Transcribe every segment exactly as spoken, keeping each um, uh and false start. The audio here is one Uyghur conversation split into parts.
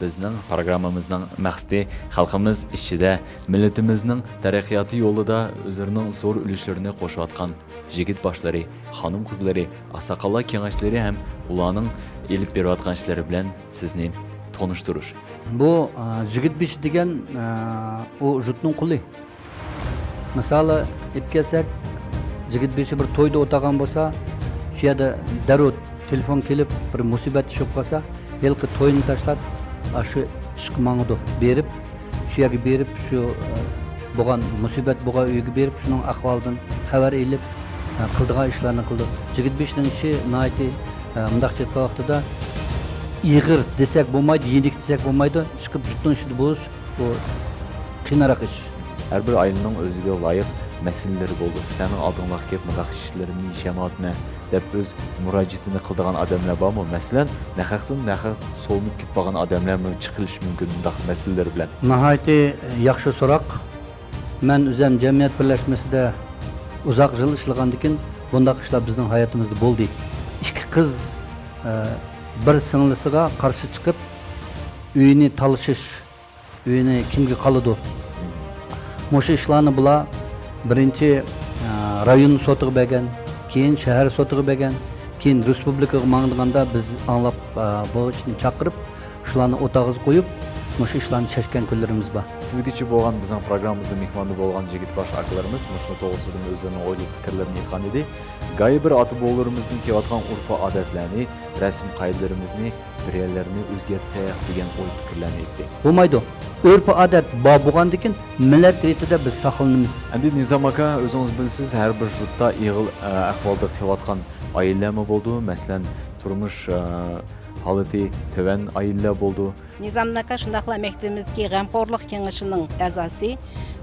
بىزنىڭ پروگراممىمىزنىڭ مەقسىتى خەلقىمىز ئىچىدە مىللىتىمىزنىڭ تەرەققىياتى يولىدا ئۆزلىرىنىڭ زور ئۈلۈشلىرىنى قوشۇۋاتقان يىگىت باشلىرى، خانىم قىزلىرى، ئاقساقاللار كېڭەشلىرى ھەم ئۇلارنىڭ ئېلىپ بېرىۋاتقان ئىشلىرى بىلەن سىزنى تونۇشتۇرۇش. بۇ، ئە، جىگىت بېشى دېگەن، ئە، ئۇ جۇتنىڭ قۇلى. مىسالى ئېلىپ كەلسەك، جىگىت بېشى بىر تويدا ئولتۇرغان بولسا، شۇ يەردە دەررۇ تېلېفون كېلىپ، بىر مۇسىبەت ئىش بولۇپ قالسا، ھېلىقى توينى تاشلاپ، ئاشۇ ئىشقا ماڭىدۇ، بېرىپ، شۇ يەرگە بېرىپ، شۇ، ئە، بولغان مۇسىبەت بولغان ئۆيگە بېرىپ، شۇنىڭ ئەھۋالىدىن خەۋەر ئېلىپ، ئە، قىلىدىغان ئىشلارنى قىلىدۇ. جىگىت بېشىنىڭ ئىشى ناھايىتى، ئە، مۇنداقچە ئېيتقان ۋاقتىدا ئېغىر دېسەك بولمايدۇ، يېنىك دېسەك بولمايدۇ، چىقىپ جۇتنىڭ ئىچىدە بولۇش، بۇ قىينراق ئىش. ھەر بىر ئائىلىنىڭ ئۆزىگە لايىق مەسىلىلىرى بولىدۇ. سىلەرنىڭ ئالدىڭلارغا كېلىپ، مۇنداق ئىشلىرىمنى يېشەلمەيۋاتىمەن، دەپ ئۆز مۇراجىئىتىنى قىلىدىغان ئادەملەر بارمۇ؟ مەسىلەن، نەقەقتىن نەقەق سولىنىپ كېتىپ قالغان ئادەملەرمۇ چىقىلىشى مۇمكىن مۇنداق مەسىلىلەر بىلەن. ناھايىتى ياخشى سوراق. مەن ئۆزۈم جەمئىيەت بىرلەشمىسىدە ئۇزاق يىل ئىشلىغاندىكىن، بۇنداق ئىشلار بىزنىڭ ھاياتىمىزدا بولدى. ئىككى قىز، ئە، بىر سىڭلىسىغا قارشى چىقىپ، ئۆيىنى تالىشىش، ئۆيىنى كىمگە قالىدۇ؟ مۇشۇ ئىشلارنى بۇلار بىرىنچى، ئە، رايون سوتىغا بەرگەن، كېيىن شەھەر سوتىغا بەرگەن، كېيىن رېسپۇبلىكىغا ماڭىدىغاندا بىز ئاڭلاپ، ئە، بۇ ئىشنى چاقىرىپ، شۇلارنى ئوتاغىزغا قويۇپ، مۇشۇ ئىشلارنى چەشكەن كۈنلىرىمىز بار. سىزگىچە بولغان بىزنىڭ پروگراممىمىزدا مېھماندا بولغان جىگىت باش ئاكىلىرىمىز مۇشۇنىڭ توغرىسىدىمۇ ئۆزلىرىنىڭ ئويلىرى، پىكىرلىرىنى ئېيتقان ئىدى. گاھى بىر ئاتا-بوۋىلىرىمىزدىن كېلىۋاتقان ئۇرپ-ئادەتلەرنى، رەسىم-قائىدىلىرىمىزنى بىر يەرلەرنى ئۆزگەرتسەك دېگەن ئوي-پىكىرلەرنى ئېيتتى. بولمايدۇ. ئۆرپ-ئادەت بار بولغاندىكىن مىللەت رېتىدە بىز ساقلىنىمىز. ئەمدى نىزام ئاكا، ئۆزىڭىز بىلىسىز، ھەر بىر يۇرتتا ئېغىر، ئە، ئەھۋالدا قېلىۋاتقان ئائىلىلەرمۇ بولىدۇ. مەسىلەن، تۇرمۇش، ئە، ھالىتى تۆۋەن ئائىلىلەر بولىدۇ. نىزام ئاكا شۇنداقلا مەكتىپىمىزدىكى غەمخورلۇق كېڭىشىنىڭ ئەزاسى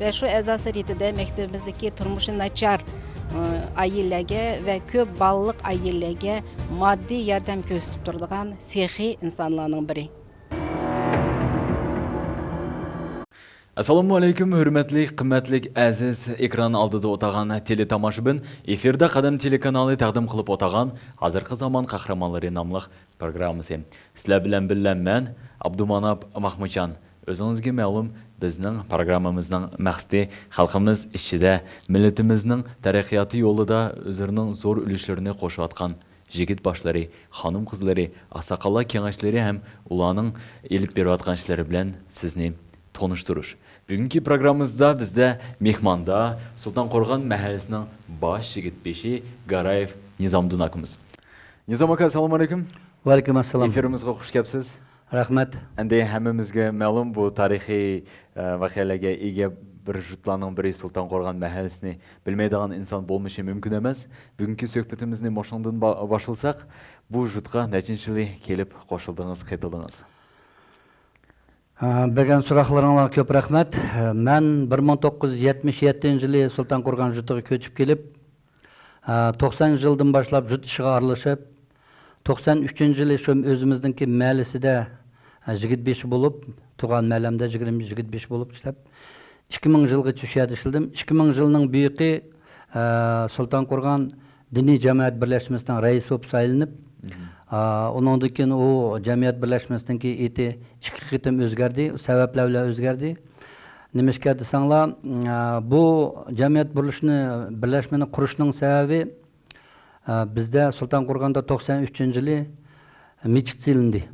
ۋە شۇ ئەزاسى رېتىدە مەكتىپىمىزدىكى تۇرمۇشى ناچار، ئە، ئائىلىلەرگە ۋە كۆپ بالىلىق ئائىلىلەرگە ماددىي ياردەم كۆرسىتىپ تۇرىدىغان سېخىي ئىنسانلارنىڭ بىرى. ئەسسالامۇ ئەلەيكۇم، ھۆرمەتلىك، قىممەتلىك، ئەزىز ئېكران ئالدىدا ئولتۇرغان تېلېتاماشىبىن، ئېفىردا قەدەم تېلېكانالى تەقدىم قىلىپ ئولتۇرغان ھازىرقى زامان قەھرىمانلىرى ناملىق پروگراممىسى. سىلەر بىلەن بىللە مەن، ئابدۇماناپ ماخمۇتجان. ئۆزىڭىزگە مەلۇم، بىزنىڭ پروگراممىمىزنىڭ مەقسىتى خەلقىمىز ئىچىدە مىللىتىمىزنىڭ تەرەققىياتى يولىدا ئۆزلىرىنىڭ زور ئۈلۈشلىرىنى قوشۇۋاتقان يىگىت باشلىرى، خانىم قىزلىرى، ئاقساقاللار كېڭەشلىرى ھەم ئۇلارنىڭ ئېلىپ بېرىۋاتقان ئىشلىرى بىلەن سىزنى تونۇشتۇرۇش. بۈگۈنكى پروگراممىمىزدا بىزدە مېھماندا سۇلتان قورغان مەھەللىسىنىڭ باش يىگىت بېشى گارايېۋ نىزامدىن ئاكىمىز. نىزام ئاكا، ئەسسالامۇ ئەلەيكۇم. ۋەئەلەيكۇم ئەسسالام. ئېفىرىمىزغا خۇش كەپسىز. رەھمەت. ئەمدى ھەممىمىزگە مەلۇم، بۇ تارىخىي، ئە، ۋەقەلەرگە ئىگە بىر يۇرتلارنىڭ بىرى سۇلتان قورغان مەھەللىسىنى بىلمەيدىغان ئىنسان بولمىشى مۇمكىن ئەمەس. بۈگۈنكى سۆھبىتىمىزنى مۇشۇنىڭدىن با-، باشلىساق، بۇ يۇرتقا نەچچىنچى يىلى كېلىپ قوشۇلدىڭىز، قېتىلدىڭىز؟ ھە، بەرگەن سوراقلىرىڭلارغا كۆپ رەھمەت. مەن بىر مىڭ توققۇز يۈز يەتمىش يەتتىنچى يىلى سۇلتان قورغان يۇرتىغا كۆچۈپ كېلىپ، ھە، توقسان يىلدىن باشلاپ يۇرت ئىشىغا ئارىلىشىپ، توقسان ئۈچىنچى يىلى شۇ ئۆزىمىزنىڭكى مەھەللىسىدە، ھە، يىگىت بېشى بولۇپ، تۇغان مەھەللەمدە يىگىرمە يىگىت بېشى بولۇپ ئىشلەپ، ئىككى مىڭ يىلغىچە شۇ يەردە ئىشلىدىم. ئىككى مىڭ يىلنىڭ بۇيىقى، ئە، سۇلتان قورغان دىنىي جەمەت بىرلەشمىسىنىڭ رەئىسى بولۇپ سايلىنىپ، مم. ئە، ئۇنىڭدىن كېيىن ئۇ جەمئىيەت بىرلەشمىسىنىڭكى ئېتى ئىككى قېتىم ئۆزگەردى، سەۋەبلەر بىلەن ئۆزگەردى. نېمىشقا دېسەڭلار، ئە، بۇ جەمئىيەت بۇرۇلۇشىنى، بىرلەشمىنى قۇرۇشنىڭ سەۋەبى، ئە، بىزدە سۇلتان قورغاندا توقسان ئۈچىنچى يىلى مىچىت سېلىندى.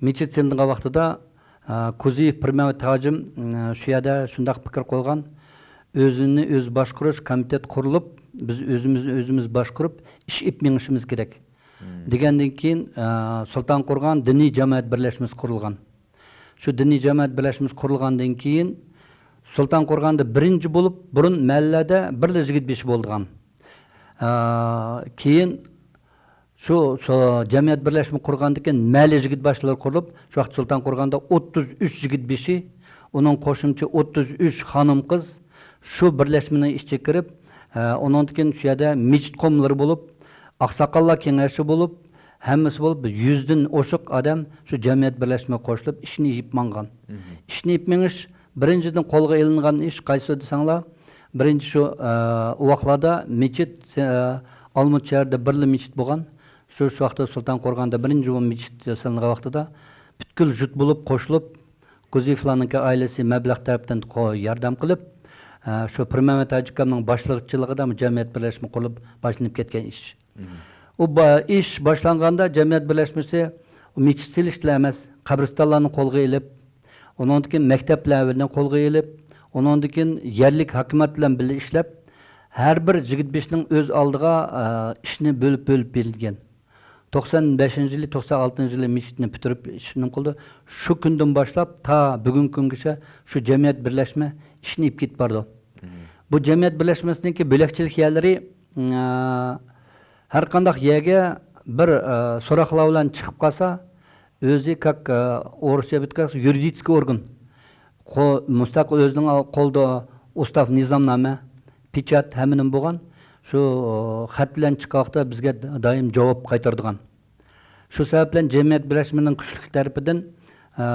مىچىت سېلىنغان ۋاقتىدا، ئە، كوزىيېف پىرمەمەت ھاجىم، ئە، شۇ يەردە شۇنداق پىكىر قويغان، ئۆزىنى ئۆزى باشقۇرۇش كومىتېت قۇرۇلۇپ، بىز ئۆزىمىزنى ئۆزىمىز باشقۇرۇپ ئىش ئېلىپ مېڭىشىمىز كېرەك، مم. دېگەندىن كېيىن، ئە، سۇلتان قورغان دىنىي جامائەت بىرلەشمىسى قۇرۇلغان. شۇ دىنىي جامائەت بىرلەشمىسى قۇرۇلغاندىن كېيىن، سۇلتان قورغاندا بىرىنچى بولۇپ، بۇرۇن مەھەللىلەردە بىرلا يىگىت بېشى بولىدىغان. ئە، كېيىن شۇ، شۇ جەمئىيەت بىرلەشمە قۇرغاندىن كېيىن مەھەللە يىگىت باشلىرى قۇرۇلۇپ، شۇ ۋاقىت سۇلتان قورغاندا ئوتتۇز ئۈچ يىگىت بېشى، ئۇنىڭ قوشۇمچە ئوتتۇز ئۈچ خانىم قىز شۇ بىرلەشمىنىڭ ئىچىگە كىرىپ، ئە، ئۇنىڭدىن كېيىن شۇ يەردە مىچىت قوملىرى بولۇپ، ئاقساقاللار كېڭەشى بولۇپ، ھەممىسى بولۇپ بىر يۈزدىن ئوشۇق ئادەم شۇ جەمئىيەت بىرلەشمىگە قوشۇلۇپ ئىشنى ئېلىپ ماڭغان. مم. ئىشنى ئېلىپ مېڭىش بىرىنچىدىن قولغا ئېلىنغان ئىش قايسى دېسەڭلار، بىرىنچى شۇ، ئە، ئۇ ۋاقىتلاردا مىچىت، ئە، ئالمۇت شەھىرىدە بىرلا مىچىت بولغان. شۇ، شۇ ۋاقىتتا سۇلتان قورغاندا بىرىنچى بۇ مىچىت سېلىنغان ۋاقتىدا پۈتكۈل جۇت بولۇپ قوشۇلۇپ، كوزىيېفلارنىڭكى ئائىلىسى مەبلەغ تەرەپتىن قو-، ياردەم قىلىپ، ئە، شۇ پىرمەمەت ھاجى ئاكامنىڭ باشلىقچىلىقىدا جەمئىيەت بىرلەشمە قۇرۇلۇپ باشلىنىپ كەتكەن ئىش. مم. ئۇ با-، ئىش باشلانغاندا جەمئىيەت بىرلەشمىسى مىچىت سېلىشلا ئەمەس، قەبرىستانلارنى قولغا ئېلىپ، ئۇنىڭدىن كېيىن مەكتەپلەرنى قولغا ئېلىپ، ئۇنىڭدىن كېيىن يەرلىك ھاكىمىيەت بىلەن بىللە ئىشلەپ، ھەر بىر جىگىت بېشىنىڭ ئۆز ئالدىغا، ئە، ئىشنى بۆلۈپ، بۆلۈپ بېرىلگەن. توقسان بەشىنچى يىلى، توقسان ئالتىنچى يىلى مىچىتنى پۈتتۈرۈپ ئىشنى قىلدى. شۇ كۈندىن باشلاپ تا بۈگۈنكى كۈنگىچە شۇ جەمئىيەت بىرلەشمە ئىشنى ئېلىپ كېتىپ بارىدۇ. مم. بۇ جەمئىيەت بىرلەشمىسىنىڭكى بۆلەكچىلىك يەرلىرى، ئا، ھەر قانداق يەرگە بىر، ئا، سوراقلار بىلەن چىقىپ قالسا، ئۆزى كاك، ئا، ئورۇسچە بىتكاس يۇرىدىچېسكىي ئورگان. قو-، مۇستەقىل ئۆزىنىڭ قولىدا ئۇستاف نىزامنامە، پېچات، ھەممە نېمە بولغان. شۇ خەت بىلەن چىققان ۋاقىتتا بىزگە دائىم جاۋاب قايتۇرىدىغان. شۇ سەۋەب بىلەن جەمئىيەت بىرلەشمىنىڭ كۈچلۈكى تەرىپىدىن، ئە،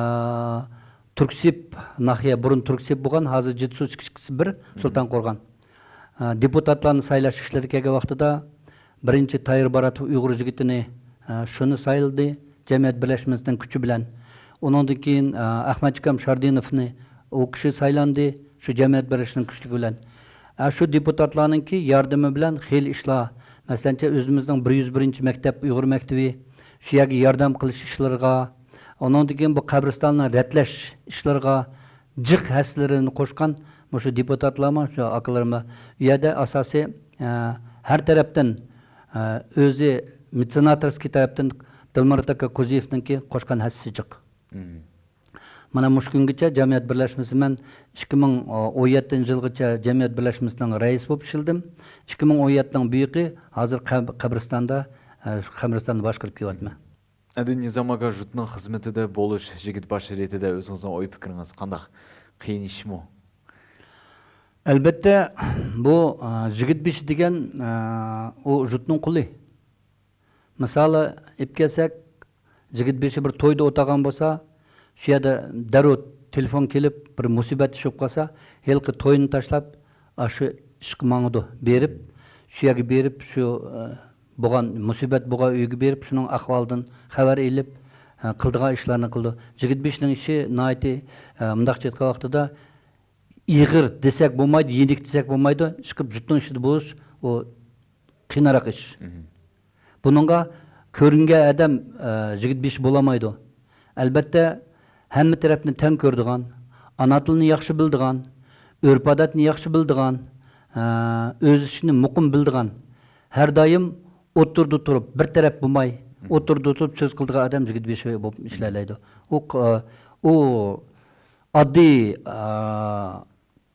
تۈركسىب ناھىيە، بۇرۇن تۈركسىب بولغان، ھازىر جىتسۇ ئىككىنچىسى بىر، سۇلتان قورغان. ئە، دېپۇتاتلارنى سايلاش ئىشلىرى كەلگەن ۋاقتىدا، بىرىنچى تايىر باراتوف ئۇيغۇر يىگىتىنى، ئە، شۇنى سايلىدى جەمئىيەت بىرلەشمىسىنىڭ كۈچى بىلەن. ئۇنىڭدىن كېيىن، ئە، ئەخمەتجېكام شاردىنوفنى ئۇ كىشى سايلاندى شۇ جەمئىيەت بىرلەشمىسىنىڭ كۈچلۈكى بىلەن. ئە، شۇ دېپۇتاتلارنىڭكى ياردىمى بىلەن خېلى ئىشلار، مەسىلەنچە، ئۆزىمىزنىڭ بىر يۈز بىرىنچى مەكتەپ، ئۇيغۇر مەكتىپى، شۇ يەرگە ياردەم قىلىش ئىشلىرىغا، ئۇنىڭدىن كېيىن بۇ قەبرىستاننى رەتلەش ئىشلىرىغا جىق ھەسسىلىرىنى قوشقان مۇشۇ دېپۇتاتلارمۇ، شۇ ئاكىلىرىمۇ. ئۇ يەردە ئاساسىي، ئە، ھەر تەرەپتىن، ئە، ئۆزى مېتسېناتورسكىي تەرەپتىن دىلمۇرات ئاكا كوزىيېفنىڭكى قوشقان ھەسسىسى جىق. مم. مانا مۇشۇ كۈنگىچە جەمئىيەت بىرلەشمىسى، مەن ئىككى مىڭ ئون يەتتىنچى يىلغىچە جەمئىيەت بىرلەشمىسىنىڭ رەئىسى بولۇپ ئىشلىدىم. ئىككى مىڭ ئون يەتتىنىڭ بۇيىقى ھازىر قەب-، قەبرىستاندا، ئە، قەبرىستاندا باشقۇرۇپ كېلىۋاتىمەن. ئەمدى نىزام ئاكا، ژۇتنىڭ خىزمىتىدە بولۇش، يىگىت باشى رېتىدە ئۆزىڭىزنىڭ ئوي پىكرىڭىز قانداق؟ قىيىن ئىشمۇ؟ ئەلبەتتە، بۇ، ئە، يىگىت بېشى دېگەن، ئە، ئۇ ژۇتنىڭ قۇلى. مىسالى ئېلىپ كەلسەك، يىگىت بېشى بىر تويدا ئولتۇرغان بولسا، شۇ يەردە دەررۇ تېلېفون كېلىپ، بىر مۇسىبەت ئىش بولۇپ قالسا، ھېلىقى توينى تاشلاپ، ئاشۇ ئىشقا ماڭىدۇ، بېرىپ، شۇ يەرگە بېرىپ، شۇ، ئە، بولغان مۇسىبەت بولغان ئۆيگە بېرىپ، شۇنىڭ ئەھۋالىدىن خەۋەر ئېلىپ، ئە، قىلىدىغان ئىشلارنى قىلىدۇ. يىگىت بېشىنىڭ ئىشى ناھايىتى، ئە، مۇنداقچە ئېيتقان ۋاقتىدا، ئېغىر دېسەك بولمايدۇ، يېنىك دېسەك بولمايدۇ. ئىشقىلىپ، جۇتنىڭ ئىچىدە بولۇش، ئۇ قىينراق ئىش. مم. بۇنىڭغا كۆرۈنگەن ئادەم، ئە، يىگىت بېشى بولالمايدۇ. ئەلبەتتە، ھەممە تەرەپنى تەڭ كۆرىدىغان، ئانا تىلىنى ياخشى بىلىدىغان، ئۆرپ-ئادەتنى ياخشى بىلىدىغان، ئە، ئۆز ئىشىنى مۇقىم بىلىدىغان، ھەر دائىم ئوتتۇرىدا تۇرۇپ، بىر تەرەپ بولماي، مم. ئوتتۇرىدا تۇرۇپ سۆز قىلىدىغان ئادەم يىگىت بېشى بولۇپ ئىشلەيدۇ. ئۇ، ئۇ ئاددىي، ئا،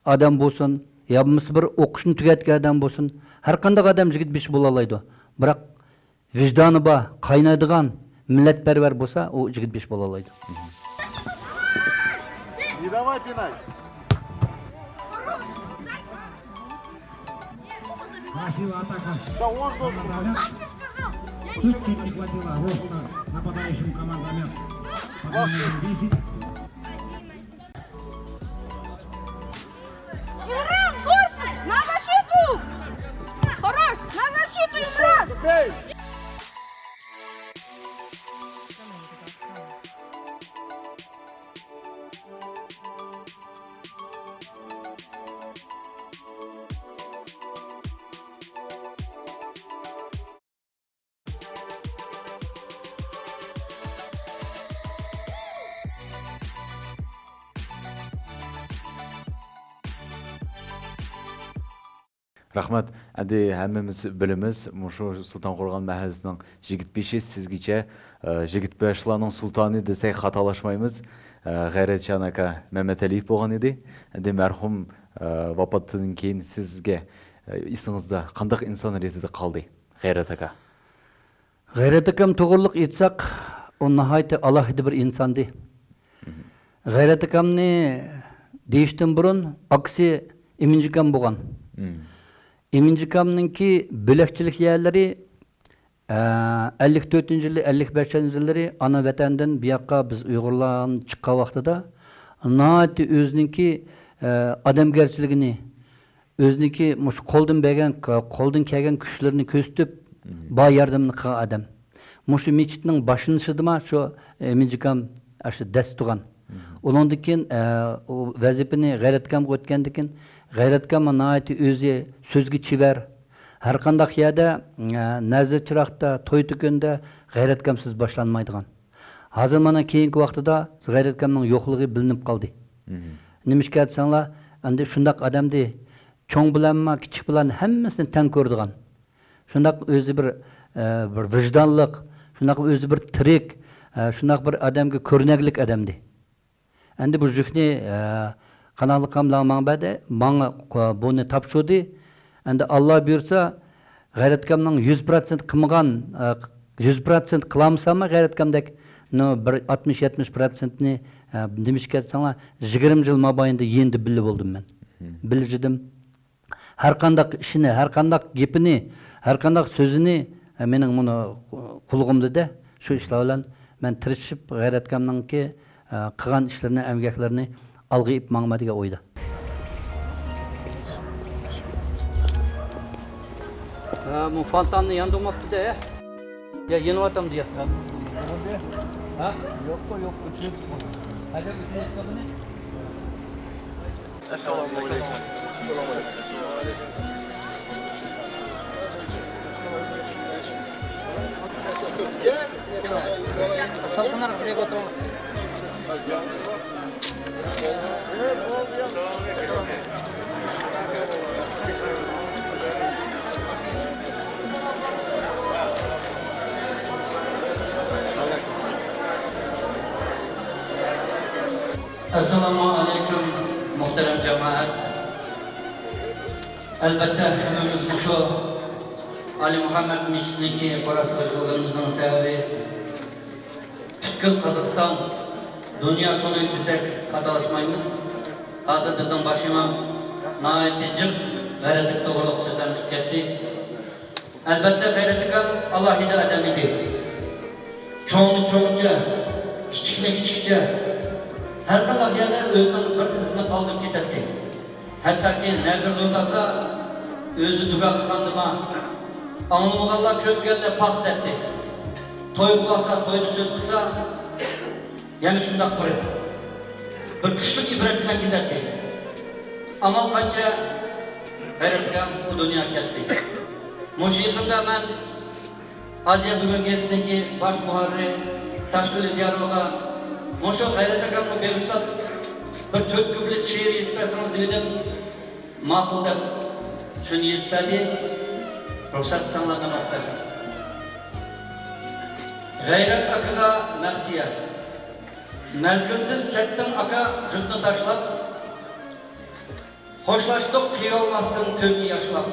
ئادەم بولسۇن، يا بولمىسا بىر ئوقۇشنى تۈگەتكەن ئادەم بولسۇن، ھەر قانداق ئادەم يىگىت بېشى بولالايدۇ. بىراق، ۋىجدانى بار، قاينايدىغان، مىللەتپەرۋەر بولسا، ئۇ يىگىت بېشى بولالايدۇ. Не давай пинай. Красивая атака. Да он должен был. Чуть-чуть не хватило роста нападающим командам. По номеру десять. Тимур, корпус! На защиту! Хорош! На защиту, Имран! رەھمەت. ئەمدى ھەممىمىز بىلىمىز، مۇشۇ سۇلتان قورغان مەھەللىسىنىڭ يىگىت بېشى سىزگىچە، ئە، يىگىت بېشىلارنىڭ سۇلتانى دېسەك خاتالاشمايمىز. ئە، غەيرەتچان ئاكا مەمەتئەلىيېف بولغان ئىدى. ئەمدى مەرھۇم، ئە، ۋاپاتىدىن كېيىن سىزگە، ئە، ئېسىڭىزدە قانداق ئىنسان رېتىدە قالدى؟ غەيرەت ئاكا. غەيرەت ئاكام توغرىلىق ئېيتساق، ئۇ ناھايىتى ئالاھىدە بىر ئىنساندى. مم. غەيرەت ئاكامنى دېيىشتىن بۇرۇن ئاكىسى ئىمىنجىكام بولغان. مم. ئىمىنجىكامنىڭكى بۆلەكچىلىك يەرلىرى، ئە، ئەللىك تۆتىنچى يىلى، ئەللىك بەشىنچى يىللىرى ئانا ۋەتەندىن بۇ ياققا بىز ئۇيغۇرلار چىققان ۋاقتىدا ناھايىتى ئۆزىنىڭكى، ئە، ئادەمگەرچىلىكىنى، ئۆزىنىڭكى مۇشۇ قولدىن بەرگەن، قولدىن كەلگەن كۈچلىرىنى كۆرسىتىپ، مم. بار ياردىمىنى قىلغان ئادەم. مۇشۇ مىچىتنىڭ باشلىنىشىدىما شۇ ئىمىنجىكام ئاشۇ دەستىخان. ئۇنىڭدىن كېيىن، ئە، ئۇ ۋەزىپىنى غەيرەت ئاكامغا ئۆتكەندىن كېيىن، غەيرەت ئاكام ناھايىتى ئۆزى سۆزگە چېۋەر. ھەر قانداق يەردە، ئە، نەزىر چىراغدا، توي تۆكۈندە غەيرەت ئاكامسىز باشلانمايدىغان. ھازىر مانا كېيىنكى ۋاقتىدا غەيرەت ئاكامنىڭ يوقلۇقى بىلىنىپ قالدى. نېمىشقا دېسەڭلار، ئەندى شۇنداق ئادەمدى، چوڭ بىلەنمۇ، كىچىك بىلەن ھەممىسىنى تەڭ كۆرىدىغان. شۇنداق ئۆزى بىر، ئە، بىر ۋىجدانلىق، شۇنداق ئۆزى بىر تىرىك، ئە، شۇنداق بىر ئادەمگە كۆرنەكلىك ئادەمدى. ئەندى بۇ يۈكنى، ئە، قاناللىقاملار ماڭا بەردى، ماڭا بۇنى تاپشۇردى. ئەندى ئاللا بۇيرۇسا، غەيرەت ئاكامنىڭ يۈز پىروتسېنت قىلمىغان، ئە، يۈز پىروتسېنت قىلالمىساممۇ غەيرەت ئاكامدەك، نو، بىر ئاتمىش يەتمىش پىروتسېنتنى، ئە، نېمىشقا دېسەڭلار، يىگىرمە يىل مابەينىدە يېنىدا بىللە بولدۇم مەن. بىللە يېدىم. ھەر قانداق ئىشىنى، ھەر قانداق گېپىنى، ھەر قانداق سۆزىنى، ئە، مېنىڭ مۇنۇ قۇلىقىمدا-دە، شۇ ئىشلار بىلەن مەن تىرىشىپ، غەيرەت ئاكامنىڭكى، ئە، قىلغان ئىشلىرىنى، ئەمگەكلىرىنى ئالغا ئېلىپ ماڭىمەن دېگەن ئويدا. ھە، بۇ فونتاننى ياندۇرماپتۇ-دە. يا، يېنىۋاتامدۇ يا؟ ھە؟ يوققۇ، يوققۇ، چۈشۈپ. ھەدە، ئۆتۈنۈش قىلدىمۇ؟ ئەسسالامۇ ئەلەيكۇم. ئەسسالامۇ ئەلەيكۇم. ئەسسالامۇ ئەلەيكۇم. سالقىنراق بىرگە ئولتۇرۇڭ. ئەسسالامۇ ئەلەيكۇم، مۇھتەرەم جامائەت. ئەلبەتتە، ھەممىمىز مۇشۇ ئالىمۇھەممەد مەسچىتىنىڭكى قوراسىغا يىغىلغىنىمىزنىڭ سەۋەبى پۈتكۈل قازاقىستان، دۇنيا تونۇيدۇ دېسەك خاتالاشمايمىز. ھازىر بىزنىڭ باش ئىمام ناھايىتى جىق غەيرەتلىك توغرىلىق سۆزلەرنى قىلىپ كەتتى. ئەلبەتتە، غەيرەت ئاكام ئالاھىدە ئادەم ئىدى. چوڭنى چوڭچە، كىچىكنى كىچىكچە، ھەر قانداق يەردە ئۆزىنىڭ بىر ئىزىنى قالدۇرۇپ كېتەتتى. ھەتتاكى نەزىر نۇر تاقسا، ئۆزى دۇگا قىلغاندىما، ئاڭلىمىغانلار، كۆرمىگەنلەر پاخ دەتتى. تويغا بارسا، تويدا سۆز قىلسا، يەنە شۇنداق بىر، بىر كۈچلۈك ئىبرەت بىلەن كېتەتتى. ئامال قانچە غەيرەت ئاكام بۇ دۇنياغا كەتتى. مۇشۇ يېقىندا مەن ئازىيا بۈگۈن گېزىتىنىڭكى باش مۇھەررىرى تاشقىلى زىياروغا مۇشۇ غەيرەت ئاكامغا بېغىشلاپ بىر تۆت كۇپلېت شېئىر يېزىپ بەرسىڭىز دېۋىدىم. ماقۇل دەپ شۇنى يېزىپ بەردى. رۇخسەت قىلساڭلار مەن ئوقۇپ بەرسەم. غەيرەت ئاكىغا مەرسىيە. مەزگىلسىز كەتتىڭ ئاكا، جۇتنى تاشلاپ. خوشلاشتۇق قىيالماستىن كۆزنى ياشلاپ.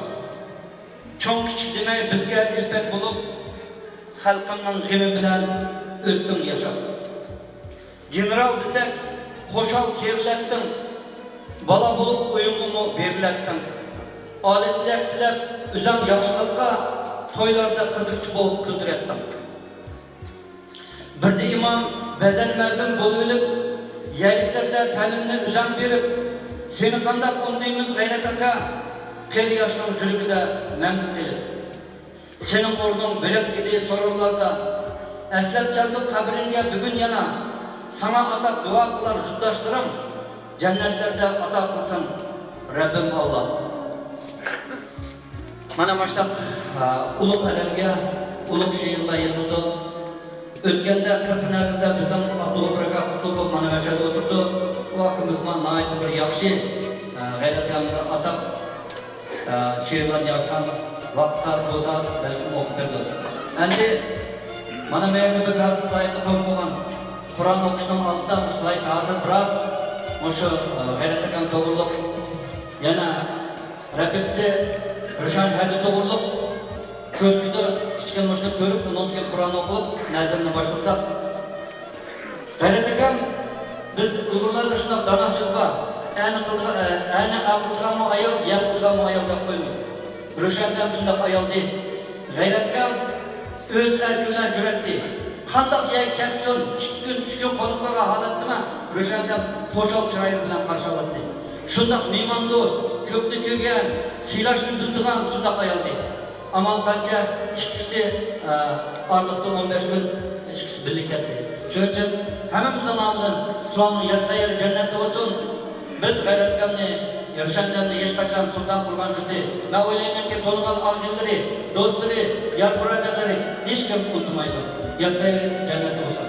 چوڭ كىچىك دېمەي بىزگە ئۈلپەت بولۇپ، خەلقىمنىڭ غېمى بىلەن ئۆتتۈڭ ياشاپ. گېنېرال دېسەك، خۇشال كېرىلەتتىڭ. بالا بولۇپ ئۆيۈڭگىمۇ بېرىلەتتىڭ. ئالىي تىلەك تىلەپ ئۆزۈڭ ياخشىلىققا، تويلاردا قىزىقچى بولۇپ كۈلدۈرەتتىڭ. بىردە ئىمام بەزەن مەزىن بولۇۋېلىپ، يەرلىكلەردە تەلىمنى ئۆزۈڭ بېرىپ، سېنى قانداق ئۇنتۇيمىز غەيرەت ئاكا، قېرى ياشنىڭ يۈرىكىدە مەڭگۈ قېلىپ. سېنىڭ ئورنۇڭ بۆلەك ئىدى سورۇنلاردا. ئەسلەپ كەلدۇق قەبرىڭگە بۈگۈن يەنە. ساڭا ئاتاپ دۇئا قىلار يۇرتداشلىرىڭ. جەننەتلەردە ئاتا قىلسۇن رەببىم ئاللا. مانا مۇشۇنداق، ئە، ئۇلۇغ ئادەمگە ئۇلۇغ شېئىرلار يېزىلىدۇ. ئۆتكەندە قىرپىنەزىردە بىزنىڭ ئابدۇغوپۇر ئاكا قۇتلۇقوف مانا مەشەدە ئولتۇرىدۇ. ئۇ ئاكىمىز مانا ناھايىتى بىر ياخشى، ئە، غەيرەت ئاكامغا ئاتاپ، ئە، شېئىرلارنى يازغان، ۋاقىت سائەت بولسا بەلكىم ئوقۇپ بېرىدۇ. ئەمدى مانا بۇ يەردە بىز ھازىر سلايدنى قويۇپ قويغان قۇرئان ئوقۇشنىڭ ئالدىدا بۇ سلايد ھازىر بىراز مۇشۇ، ئە، غەيرەت ئاكام توغرۇلۇق يەنە رەپىقىسى رىشان ھەدى توغرۇلۇق كۆرسىتىدۇ. كىچىككىنە مۇشۇنى كۆرۈپ، ئۇنىڭدىن كېيىن قۇرئان ئوقۇلۇپ، نەزىرنى باشلىساق. غەيرەت ئاكام، بىز ئۇيغۇرلاردا شۇنداق دانا سۆز بار، ئەنە قىلىدىغان، ئەنە ئا قىلىدىغانمۇ ئايال، يا قىلىدىغانمۇ ئايال دەپ قويىمىز. رۆشەندەم شۇنداق ئايالدى. غەيرەت ئاكام ئۆز ئەركى بىلەن يۈرەتتى. قانداق يەرگە كەتسۇن، ئىككى كۈن، ئۈچ كۈن قونۇپ قالغان ھالەتتىمۇ رۆشەندەم خۇشال چىرايى بىلەن قارشى ئالاتتى. شۇنداق مېھماندوست، كۆپنى كۆرگەن، سىيلاشنى بىلىدىغان شۇنداق ئايالدى. ئامال قانچە ئىككىسى، ئە، ئارىلىقتا ئون بەش كۈن ئىككىسى بىللە كەتتى. شۇنىڭ ئۈچۈن ھەممىمىزنىڭ نامىدىن شۇلارنىڭ ياتقان يېرى جەننەتتە بولسۇن. بىز غەيرەتكەمنى، رىشەندەمنى ھېچقاچان سۇلتان قىلغان جۇتى. مەن ئويلايمەنكى، تونۇغان ئاغىنىلىرى، دوستلىرى، يار بۇرادەرلىرى ھېچكىم ئۇنتۇمايدۇ. ياتقان يېرى جەننەتتە بولسۇن.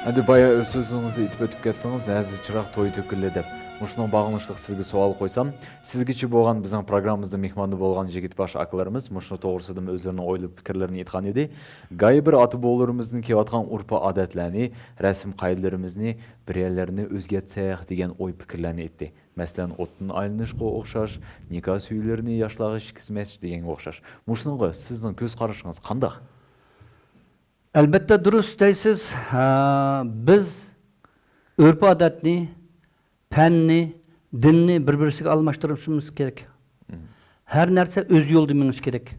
ئەمدى بايا ئۆز سۆزىڭىزدە ئېيتىپ ئۆتۈپ كەتتىڭىز، نەزى چىراغ توي تۆكۈلدى دەپ. مۇشۇنىڭغا باغلىنىشلىق سىزگە سوئال قويسام، سىزگىچە بولغان بىزنىڭ پروگراممىمىزدا مېھماندا بولغان يىگىت باش ئاكىلىرىمىز مۇشۇنىڭ توغرىسىدىمۇ ئۆزلىرىنىڭ ئويلىرى، پىكىرلىرىنى ئېيتقان ئىدى. گاھى بىر ئاتا-بوۋىلىرىمىزدىن كېلىۋاتقان ئۇرپى ئادەتلەرنى، رەسىم قائىدىلىرىمىزنى بىرەرلەرنى ئۆزگەرتسەك دېگەن ئوي پىكىرلەرنى ئېيتتى. مەسىلەن، ئوتتىن ئايلىنىشقا ئوخشاش، نىكاھ سۈيىلىرىنى ياشلارغا ئىچكۈزمەس دېگەنگە ئوخشاش. مۇشۇنىڭغا سىزنىڭ كۆز قارىشىڭىز قانداق؟ ئەلبەتتە دۇرۇس دەيسىز. ھە، بىز ئۆرپ-ئادەتنى، پەننى، دىننى بىر-بىرسىگە ئالماشتۇرۇشىمىز كېرەك. ھەر نەرسە ئۆز يولىدا مېڭىشى كېرەك.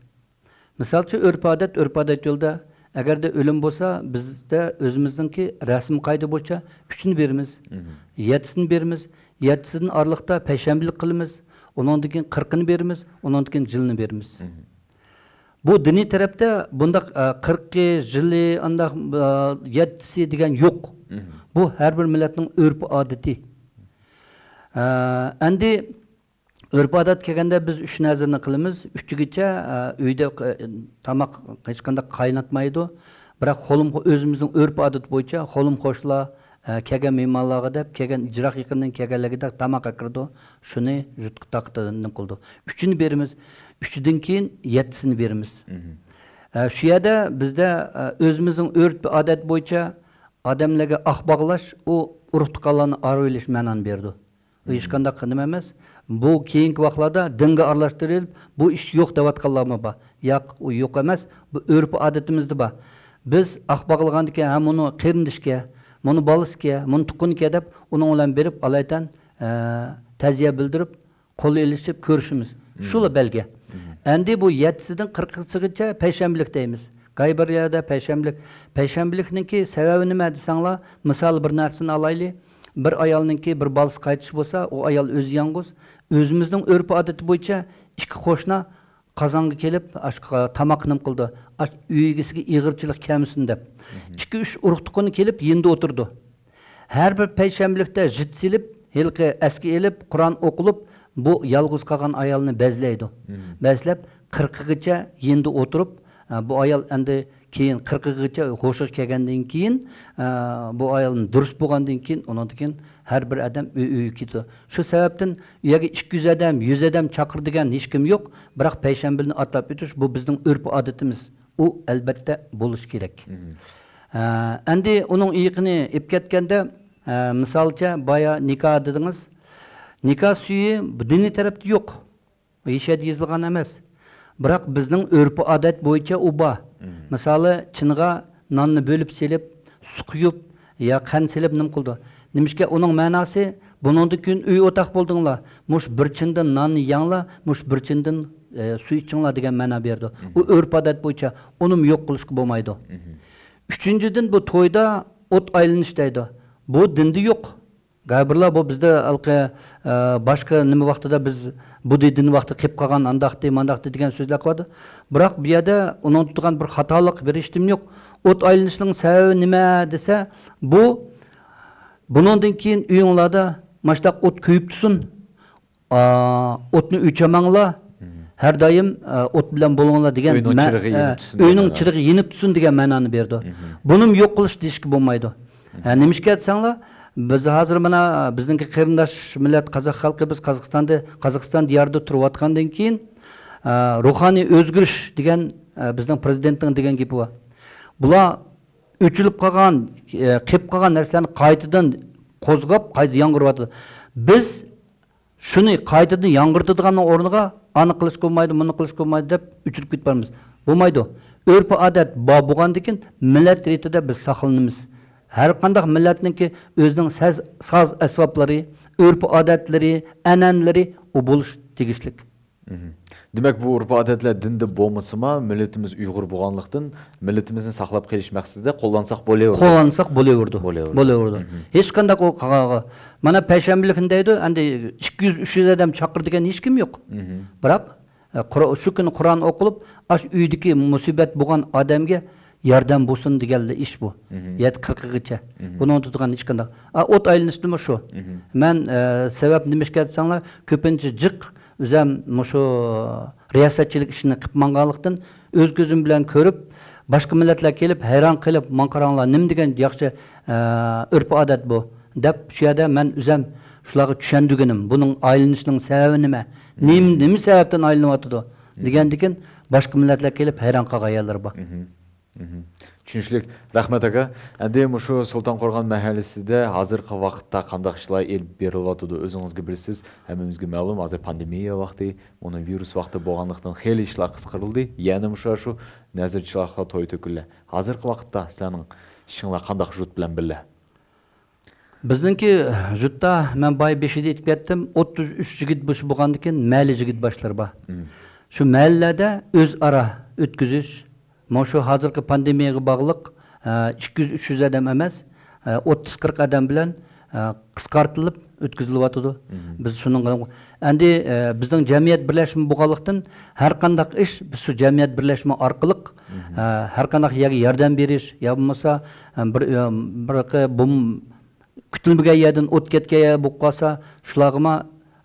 مىسال ئۈچۈن، ئۆرپ-ئادەت ئۆرپ-ئادەت يولىدا. ئەگەردە ئۆلۈم بولسا، بىزدە ئۆزىمىزنىڭكى رەسىم-قائىدە بويىچە ئۈچىنى بېرىمىز، يەتتىسىنى بېرىمىز، يەتتىسىدىن ئارىلىقتا پەيشەنبىلىك قىلىمىز، ئۇنىڭدىن كېيىن قىرىقىنى بېرىمىز، ئۇنىڭدىن كېيىن جىلنى بېرىمىز. بۇ دىنىي تەرەپتە بۇنداق، ئە، قىرىقى، جىلى، ئانداق، ئە، يەتتىسى دېگەن يوق. بۇ ھەر بىر مىللەتنىڭ ئۆرپ-ئادىتى. ئە، ئەمدى ئۆرپ-ئادەت كەلگەندە بىز ئۈچ نەزىرنى قىلىمىز. ئۈچىگىچە، ئە، ئۆيدە، ئە، تاماق ھېچقانداق قايناتمايدۇ. بىراق خولۇم، ئۆزىمىزنىڭ ئۆرپ-ئادىتى بويىچە خولۇم-خوشلار، ئە، كەلگەن مېھمانلارغا دەپ، كەلگەن يىراق-يېقىندىن كەلگەنلەرگە دەپ تاماق ئەكىرىدۇ. شۇنى جۇتقا تاقىتىدۇ، نېمە قىلىدۇ. ئۈچىنى بېرىمىز. ئۈچىدىن كېيىن يەتتىسىنى بېرىمىز. ئە، شۇ يەردە بىزدە، ئە، ئۆزىمىزنىڭ ئۆرپ-ئادەت بويىچە ئادەملەرگە ئاق باغلاش، ئۇ ئۇرۇق-تۇغقانلارنى ئارىۋېلىش مەنانى بېرىدۇ. بۇ ھېچقانداق نېمە ئەمەس. بۇ كېيىنكى ۋاقىتلاردا دىنغا ئارىلاشتۇرۇلۇپ، بۇ ئىش يوق دەۋاتقانلارمۇ بار. ياق، ئۇ يوق ئەمەس. بۇ ئۆرپ-ئادىتىمىزدە بار. بىز ئاق باغلىغاندىكىن، ھە، مۇنۇ قېرىندىشىكەن، مۇنۇ بالىسىكەن، مۇنۇ تۇغقىنىكەن دەپ، ئۇنىڭ بىلەن بېرىپ ئالايىتەن، ئە، تەزىيە بىلدۈرۈپ، قول ئېلىشىپ كۆرۈشىمىز. شۇلا بەلگە. ئەمدى بۇ يەتتىسىدىن قىرىقىسىغىچە پەيشەنبىلىك دەيمىز. گاھى بىر يەردە پەيشەنبىلىك. پەيشەنبىلىكنىڭكى سەۋەبى نېمە دېسەڭلار، مىسال بىر نەرسىنى ئالايلى. بىر ئايالنىڭكى بىر بالىسى قايتىش بولسا، ئۇ ئايال ئۆزى يالغۇز. ئۆزىمىزنىڭ ئۆرپ-ئادىتى بويىچە ئىككى قوشنا قازانغا كېلىپ، ئاشۇ تاماق نېمە قىلىدۇ؟ ئاشۇ ئۆي ئىگىسىگە ئېغىرچىلىق كەلمىسۇن دەپ. ئىككى-ئۈچ ئۇرۇق-تۇغقىنى كېلىپ يېنىدا ئولتۇرىدۇ. ھەر بىر پەيشەنبىلىكتە ژىت سېلىپ، ھېلىقى ئەسكە ئېلىپ، قۇرئان ئوقۇلۇپ، بۇ يالغۇز قالغان ئايالنى بەزلەيدۇ. بەزلەپ، قىرىقىغىچە يېنىدا ئولتۇرۇپ، ئە، بۇ ئايال ئەمدى كېيىن قىرىقىغىچە ھوشىغا كەلگەندىن كېيىن، ئە، بۇ ئايال دۇرۇس بولغاندىن كېيىن، ئۇنىڭدىن كېيىن ھەر بىر ئادەم ئۆي ئۆيگە كېتىدۇ. شۇ سەۋەبتىن ئۇ يەرگە ئىككى يۈز ئادەم، يۈز ئادەم چاقىر دېگەن ھېچكىم يوق. بىراق پەيشەنبىنى ئاتلاپ ئۆتۈش، بۇ بىزنىڭ ئۆرپ-ئادىتىمىز. ئۇ ئەلبەتتە بولۇشى كېرەك. ئە، ئەمدى ئۇنىڭ ئېيىقىنى ئېلىپ كەتكەندە، ئە، مىسالچە، بايا نىكاھ دېدىڭىز. نىكاھ سۈيى دىنىي تەرەپتە يوق. ھېچ يەردە يېزىلغان ئەمەس. بىراق بىزنىڭ ئۆرپ-ئادەت بويىچە ئۇ بار. مىسالى، چىنىغا ناننى بۆلۈپ سېلىپ، سۇ قۇيۇپ، يا قەنت سېلىپ نېمە قىلىدۇ؟ نېمىشقا ئۇنىڭ مەناسى، بۇنىڭدىن كېيىن ئۆي ئوتاق بولدۇڭلار، مۇشۇ بىر چىنىدىن ناننى يەڭلار، مۇشۇ بىر چىنىدىن، ئە، سۇ ئىچىڭلار دېگەن مەنا بېرىدۇ. ئۇ ئۆرپ-ئادەت بويىچە ئۇنىمۇ يوق قىلىشقا بولمايدۇ. ئۈچىنچىدىن، بۇ تويدا ئوت ئايلىنىش دەيدۇ. بۇ دىندا يوق. گاھى بىرلار بۇ بىزدە ھېلىقى، ئە، باشقا نېمە ۋاقتىدا بىز بۇددى دىنى ۋاقتىدا قېلىپ قالغان، ئانداقتى، مانداقتى دېگەن سۆزلەر قىلىۋاتىدۇ. بىراق بۇ يەردە ئۇنىڭدا تۇرغان بىر خاتالىق، بىر ھېچنېمە يوق. ئوت ئايلىنىشنىڭ سەۋەبى نېمە دېسە، بۇ بۇنىڭدىن كېيىن ئۆيۈڭلاردا ماشۇنداق ئوت كۆيۈپ تۇرسۇن، ئا، ئوتنى ئۆچۈرمەڭلار، ھەر دائىم، ئە، ئوت بىلەن بولۇڭلار دېگەن، ئۆينىڭ مە-، چىرىغى ئە، يېنىپ تۇرسۇن دېگەن ئۆينىڭ مەنانى. چىرىغى يېنىپ تۇرسۇن دېگەن مەنانى بېرىدۇ. بۇنىمۇ يوق قىلىش دېيىشكە بولمايدۇ. ھە، نېمىشقا دېسەڭلار، بىز ھازىر مانا بىزنىڭكى قېرىنداش مىللەت قازاق خەلقى، بىز قازاقىستاندا، قازاقىستان دىيارىدا تۇرۇۋاتقاندىن كېيىن، ئە، روھانىي ئۆزگىرىش دېگەن، ئە، بىزنىڭ پرېزىدېنتنىڭ دېگەن گېپى بار. بۇلار ئۆچۈرۈلۈپ قالغان، ئە، قېلىپ قالغان نەرسىلەرنى قايتىدىن قوزغاپ، قايتا ياڭغۇرۇۋاتىدۇ. بىز شۇنى قايتىدىن ياڭغۇرتىدىغاننىڭ ئورنىغا، ئانى قىلىشقا بولمايدۇ، مۇنى قىلىشقا بولمايدۇ دەپ ئۆچۈرۈپ كېتىپ بارىمىز. بولمايدۇ. ئۆرپ-ئادەت بار بولغاندىكىن، مىللەت رېتىدە بىز ساقلىنىمىز. ھەر قانداق مىللەتنىڭكى ئۆزىنىڭ سەز-، ساز-ئەسۋابلىرى، ئۆرپ-ئادەتلىرى، ئەنئەنىلىرى، ئۇ بولۇش تېگىشلىك. مھم. دېمەك، بۇ ئۆرپ-ئادەتلەر دىندا بولمىسىمۇ، مىللىتىمىز ئۇيغۇر بولغانلىقتىن، مىللىتىمىزنى ساقلاپ قېلىش مەقسىتىدە قوللانساق بولىۋېرىدۇ. قوللانساق بولىۋېرىدۇ. بولىۋېرىدۇ. بولىۋېرىدۇ. مھم. ھېچقانداق ئۇ قاغا-، مانا پەيشەنبىلىكنى دەيدۇ، ئەندى ئىككى يۈز، ئۈچ يۈز ئادەم چاقىر دېگەن ھېچكىم يوق. مھم. بىراق، ئە، قۇر-، شۇ كۈنى قۇرئان ئوقۇلۇپ، ئاشۇ ئۆيدىكى مۇسىبەت بولغان ئادەمگە ياردەم بولسۇن دېگەنلا ئىش بۇ. مھم. يەتتە قىرىقىغىچە. مھم. بۇنىڭ تۇتقان ھېچقانداق. ئا، ئوت ئايلىنىشتىمۇ شۇ. مھم. مەن، ئە، سەۋەب نېمىشقا دېسەڭلار، كۆپىنچە جىق ئۆزەم مۇشۇ رىياسەتچىلىك ئىشىنى قىلىپ ماڭغانلىقتىن، ئۆز كۆزۈم بىلەن كۆرۈپ، باشقا مىللەتلەر كېلىپ، ھەيران قېلىپ، ماڭا قاراڭلار، نېمە دېگەن ياخشى، ئە، ئۆرپ-ئادەت بۇ، دەپ، شۇ يەردە مەن ئۆزەم شۇلارغا چۈشەندۈرگىنىم، بۇنىڭ ئايلىنىشىنىڭ سەۋەبى نېمە؟ نېمە، نېمە سەۋەبتىن ئايلىنىۋاتىدۇ؟ دېگەندىكىن، باشقا مىللەتلەر كېلىپ ھەيران قالغان يەرلىرى بار. مھم. مھم. چۈشىنىشلىك. رەھمەت، ئاكا. ئەمدى مۇشۇ سۇلتان قورغان مەھەللىسىدە ھازىرقى ۋاقىتتا قانداق ئىشلار ئېلىپ بېرىلىۋاتىدۇ؟ ئۆزىڭىزگە بىلىسىز، ھەممىمىزگە مەلۇم، ھازىر پاندېمىيە ۋاقتى، مۇنۇ ۋىرۇس ۋاقتى بولغانلىقتىن خېلى ئىشلار قىسقىرىلدى. يەنە مۇشۇ، شۇ نەزىر چىراغلار، توي-تۆكۈنلەر. ھازىرقى ۋاقىتتا سىلەرنىڭ ئىشىڭلار قانداق، ژۇت بىلەن بىللە؟ بىزنىڭكى ژۇتتا، مەن بايا بېشىدا ئېيتىپ كەتتىم، ئوتتۇز ئۈچ يىگىت بېشى بولغاندىكىن، مەھەللە يىگىت باشلىرى بار. مم. شۇ مەھەللىلەردە ئۆزئارا ئۆتكۈزۈش، مانا شۇ ھازىرقى پاندېمىيەگە باغلىق، ئە، ئىككى يۈز، ئۈچ يۈز ئادەم ئەمەس، ئە، ئوتتۇز، قىرىق ئادەم بىلەن، ئە، قىسقارتىلىپ ئۆتكۈزۈلۈۋاتىدۇ. مم. بىز شۇنىڭغا، ئەمدى، ئە، بىزنىڭ جەمئىيەت بىرلەشمە بولغانلىقتىن، ھەر قانداق ئىش بىز شۇ جەمئىيەت بىرلەشمە ئارقىلىق، مم، ئە، ھەر قانداق يەرگە ياردەم بېرىش، يا بولمىسا، ئە، بىر، ئە، بىر بوم-، كۈتۈلمىگەن يەردىن ئوت كەتكەن يەر بولۇپ قالسا، شۇلارغىمۇ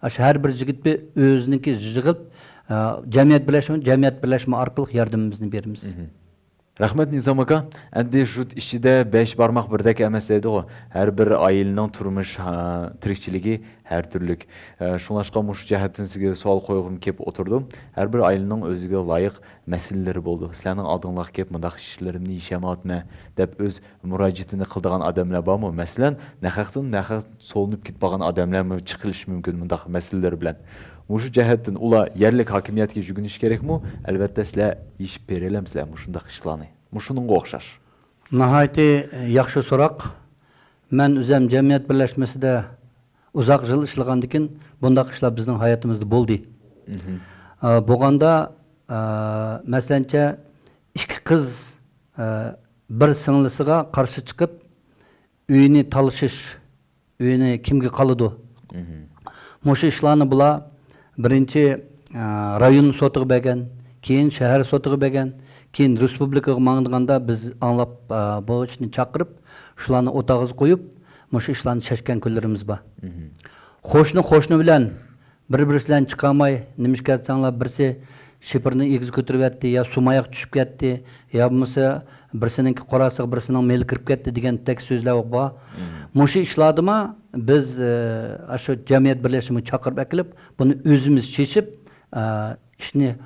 ئاشۇ ھەر بىر يىگىت بىر ئۆزىنىڭكى يىغىپ، ئە، جەمئىيەت بىرلەشمە، جەمئىيەت بىرلەشمە ئارقىلىق ياردىمىمىزنى بېرىمىز. مم. رەھمەت، نىزام ئاكا. ئەمدى ژۇت ئىچىدە بەش بارماق بىردەك ئەمەس دەيدىغۇ. ھەر بىر ئائىلىنىڭ تۇرمۇش، ھا، تىرىكچىلىكى ھەر تۈرلۈك. ئە، شۇڭلاشقا مۇشۇ جەھەتتىن سىزگە سوئال قويغۇم كېلىپ ئولتۇرىدۇ. ھەر بىر ئائىلىنىڭ ئۆزىگە لايىق مەسىلىلىرى بولىدۇ. سىلەرنىڭ ئالدىڭلارغا كېلىپ، مۇنداق ئىشلىرىمنى يېشەلمەيۋاتىمەن دەپ ئۆز مۇراجىئىتىنى قىلىدىغان ئادەملەر بارمۇ؟ مەسىلەن، ناھەقتىن ناھەق سولىنىپ كېتىپ قالغان ئادەملەرمۇ چىقىلىشى مۇمكىن مۇنداق مەسىلىلەر بىلەن. مۇشۇ جەھەتتىن ئۇلار يەرلىك ھاكىمىيەتكە يۈگۈنۈشى كېرەكمۇ؟ ئەلۋەتتە، سىلەر يېشىپ بېرەلەمسىلەر مۇشۇنداق ئىشلارنى؟ مۇشۇنىڭغا ئوخشاش. ناھايىتى ياخشى سوراق. مەن ئۆزەم جەمئىيەت بىرلەشمىسىدە ئۇزاق يىل ئىشلىغاندىكىن، بۇنداق ئىشلار بىزنىڭ ھاياتىمىزدا بولدى. مھم. ئا، بولغاندا، ئا، مەسىلەنچە، ئىككى قىز، ئا، بىر سىڭلىسىغا قارشى چىقىپ، ئۆينى تالىشىش، ئۆينى كىمگە قالىدۇ؟ مھم. مۇشۇ ئىشلارنى بۇلار بىرىنچى، ئا، رايون سوتىغا بەرگەن، كېيىن شەھەر سوتىغا بەرگەن، كېيىن رېسپۇبلىكىغا ماڭىدىغاندا بىز ئاڭلاپ، ئا، بۇ ئىشنى چاقىرىپ، شۇلارنى ئوتاغىزغا قويۇپ، مۇشۇ ئىشلارنى چەشكەن كۈنلىرىمىز بار. مھم. قوشنا قوشنا بىلەن بىر-بىرسى بىلەن چىقالماي، نېمىشقا دېسەڭلار، بىرسى شىپىرنى ئېگىز كۆتۈرۈۋەتتى، يا سۇماياق چۈشۈپ كەتتى، يا بولمىسا بىرسىنىڭكى قوراسىغا بىرسىنىڭ مېلى كىرىپ كەتتى دېگەندەك سۆزلەر بار. مم. مۇشۇ ئىشلاردىمۇ بىز، ئە، ئاشۇ جەمئىيەت بىرلەشمىگە چاقىرىپ ئەكېلىپ، بۇنى ئۆزىمىز چېشىپ، ئە، ئىشنى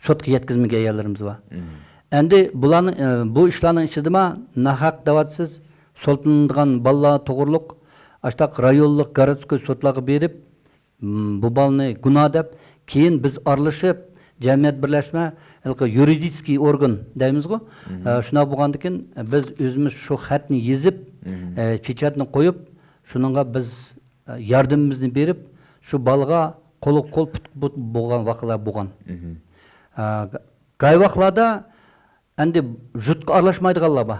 سوتقا يەتكۈزمىگەن يەرلىرىمىز بار. مم. ئەمدى بۇلارنى، ئە، بۇ ئىشلارنىڭ ئىچىدىمۇ ناھەق دەۋاتىسىز، سوتلىنىدىغان بالىلار توغرۇلۇق ئاشتاق رايونلۇق، گورودسكوي سوتلارغا بېرىپ، م، بۇ بالىنى گۇناھ دەپ، كېيىن بىز ئارىلىشىپ، جەمئىيەت بىرلەشمە، ھېلىقى يۇرىدىچېسكىي ئورگان دەيمىزغۇ، مم. ئە، شۇنداق بولغاندىكىن، بىز ئۆزىمىز شۇ خەتنى يېزىپ، مم. ئە، پېچاتنى قويۇپ، شۇنىڭغا بىز، ئە، ياردىمىمىزنى بېرىپ، شۇ بالىغا قولغا قول، پۇتقا پۇت بولغان ۋەقەلەر بولغان. مم. ئە، گاي ۋاقىتلاردا ئەمدى ژۇتقا ئارىلاشمايدىغانلار بار.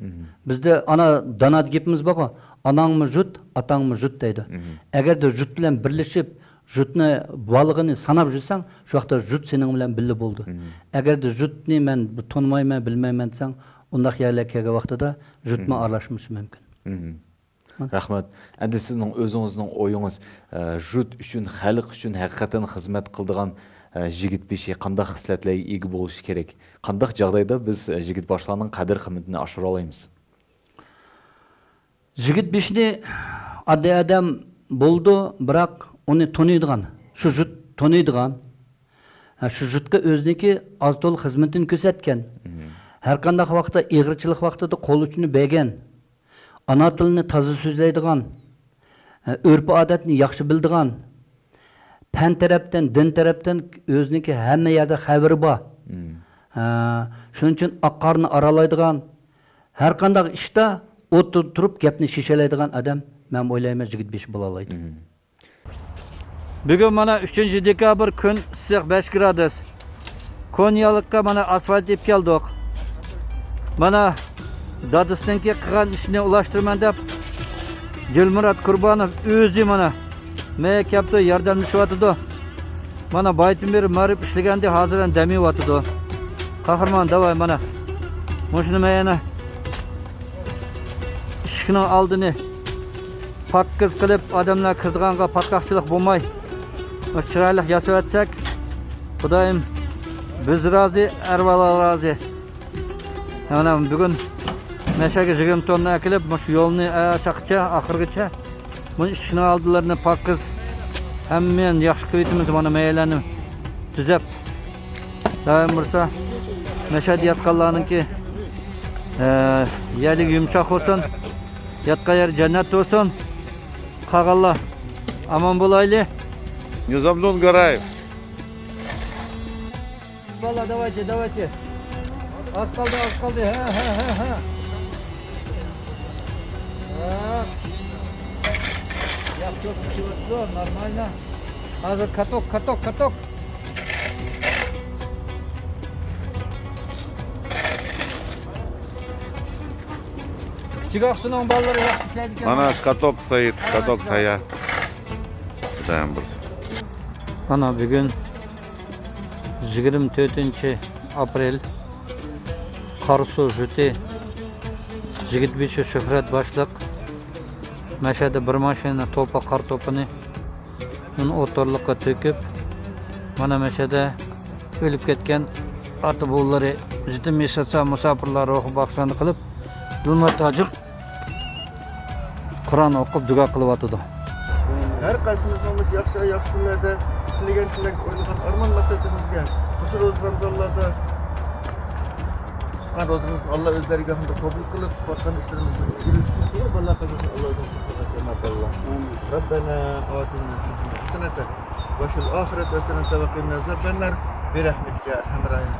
مم. بىزدە ئانا دانادا گېپىمىز بارغۇ، «ئاناڭمۇ ژۇت، ئاتاڭمۇ ژۇت» دەيدۇ. مم. ئەگەردە ژۇت بىلەن بىرلىشىپ، ژۇتنى، بالىغىنى ساناپ يۈرسەڭ، شۇ ۋاقىتتا ژۇت سېنىڭ بىلەن بىللە بولىدۇ. مم. ئەگەردە ژۇتنى مەن تونۇمايمەن، بىلمەيمەن دېسەڭ، ئۇنداق يەرلەرگە كەلگەن ۋاقتىدا ژۇتمۇ مم. ئارىلاشمىشى مۇمكىن. مم. رەھمەت. ئەمدى سىزنىڭ ئۆزىڭىزنىڭ ئويىڭىز، ئە، ژۇت ئۈچۈن، خەلق ئۈچۈن ھەقىقەتەن خىزمەت قىلىدىغان، ئە، يىگىت بېشى قانداق خىسلەتلەرگە ئىگە بولۇشى كېرەك؟ قانداق جاغدايدا بىز، ئە، يىگىت باشلارنىڭ قەدىر-قىممىتىنى ئاشۇرالايمىز؟ يىگىت بېشىنى ئاددىي ئادەم بولىدۇ، بىراق ئۇنى تونۇيدىغان، شۇ ژۇت تونۇيدىغان، ھە، شۇ ژۇتقا ئۆزىنىڭكى ئاز-تولا خىزمىتىنى كۆرسەتكەن، مم. ھەر قانداق ۋاقىتتا، ئېغىرچىلىق ۋاقتىدا قول ئۇچىنى بەرگەن، ئانا تىلىنى تازا سۆزلەيدىغان، ئۆرپ-ئادەتنى ياخشى بىلىدىغان، پەن تەرەپتىن، دىن تەرەپتىن ئۆزىنىڭكى ھەممە يەردە خەۋىرى بار. مم. ھە، شۇنىڭ ئۈچۈن ئاق قارنى ئارالايدىغان، ھەر قانداق ئىشتا ئوتتۇرىدا تۇرۇپ گەپنى شېشەلەيدىغان ئادەم، مەن ئويلايمەن، يىگىت بېشى بولالايدۇ. مم. بۈگۈن مانا ئۈچىنچى دېكابىر، كۈن ئىسسىق، بەش گرادۇس. كونيالىققا مانا ئاسفالت ئېلىپ كەلدۇق. مانا دادىسىنىڭكى قىلغان ئىشىنى ئۇلاشتۇرىمەن دەپ، دىلمۇرات قۇربانوف ئۆزى مانا مەيە كەپتۇ، ياردەملىشىۋاتىدۇ. مانا بايىتىن بېرى ماغرىپ ئىشلىگەندى، ھازىر دەم ئېلىۋاتىدۇ. قاھرىمان، داۋاي، مانا مۇشۇنى مەيەنە ئىشىكنىڭ ئالدىنى پاكىز قىلىپ، ئادەملەر كىرىدىغانغا پاتقاقچىلىق بولماي، چىرايلىق ياسىۋەتسەك، خۇدايىم بىز رازى، ئەرۋاھلار رازى. مانا بۈگۈن مەشەگە يىگىرمە توننا ئەكېلىپ، مۇشۇ يولنى ئاشاققىچە، ئاخىرغىچە، مۇنۇ ئىشىكنىڭ ئالدىلىرىنى پاكىز، ھەممىنى ياخشى قىلىۋېتىمىز. مانا مەيەلەرنى تۈزەپ، دائىم بولسا مەشەدە ياتقانلارنىڭكى، ئە، يەرلىكى يۇمشاق بولسۇن، ياتقان يەر جەننەت بولسۇن. قالغانلار ئامان بولايلى. Низамдин Гараев. Bala, давайте, давайте. Az kaldı, az kaldı. Ha, ha, ha, ha. Ha. Yap, çok, çok, çok, нормально. Hazır, каток, каток, каток. Kiçik Aksu'nun balları yap, güzel bir Mana katoq стоит, katoq taya. Dayan bir. Mana bugün yigirma to'rtinchi aprel. Qarasuvdagi Jigitbesha Shuhrat boshliq Mashada bir mashina to'pa qor to'pini buni o'tirliqqa to'kib, mana Mashada o'lib ketgan ota-bolalari, yetim yasasa musofirlar ruhi baxshini qilib, Dilmat hoji Qur'on o'qib, duo qilyotidi. Har qaysimizning yaxshi, yaxshi kunlarda tilagan tilak, o'ylagan armon maqsadimizga, shu ro'za Ramazonlarda tutgan ro'zamizni Alloh o'z dargohida qabul qilib, tutayotgan ishlarimizni iloji shuncha qilib, Alloh qilsin, Alloh o'zi qilsin, janob Alloh. Amin. Rabbana atina fid dunya hasanatan va fil oxirati hasanatan va qina azaban nar bi rahmatika ya arhamar rohimin.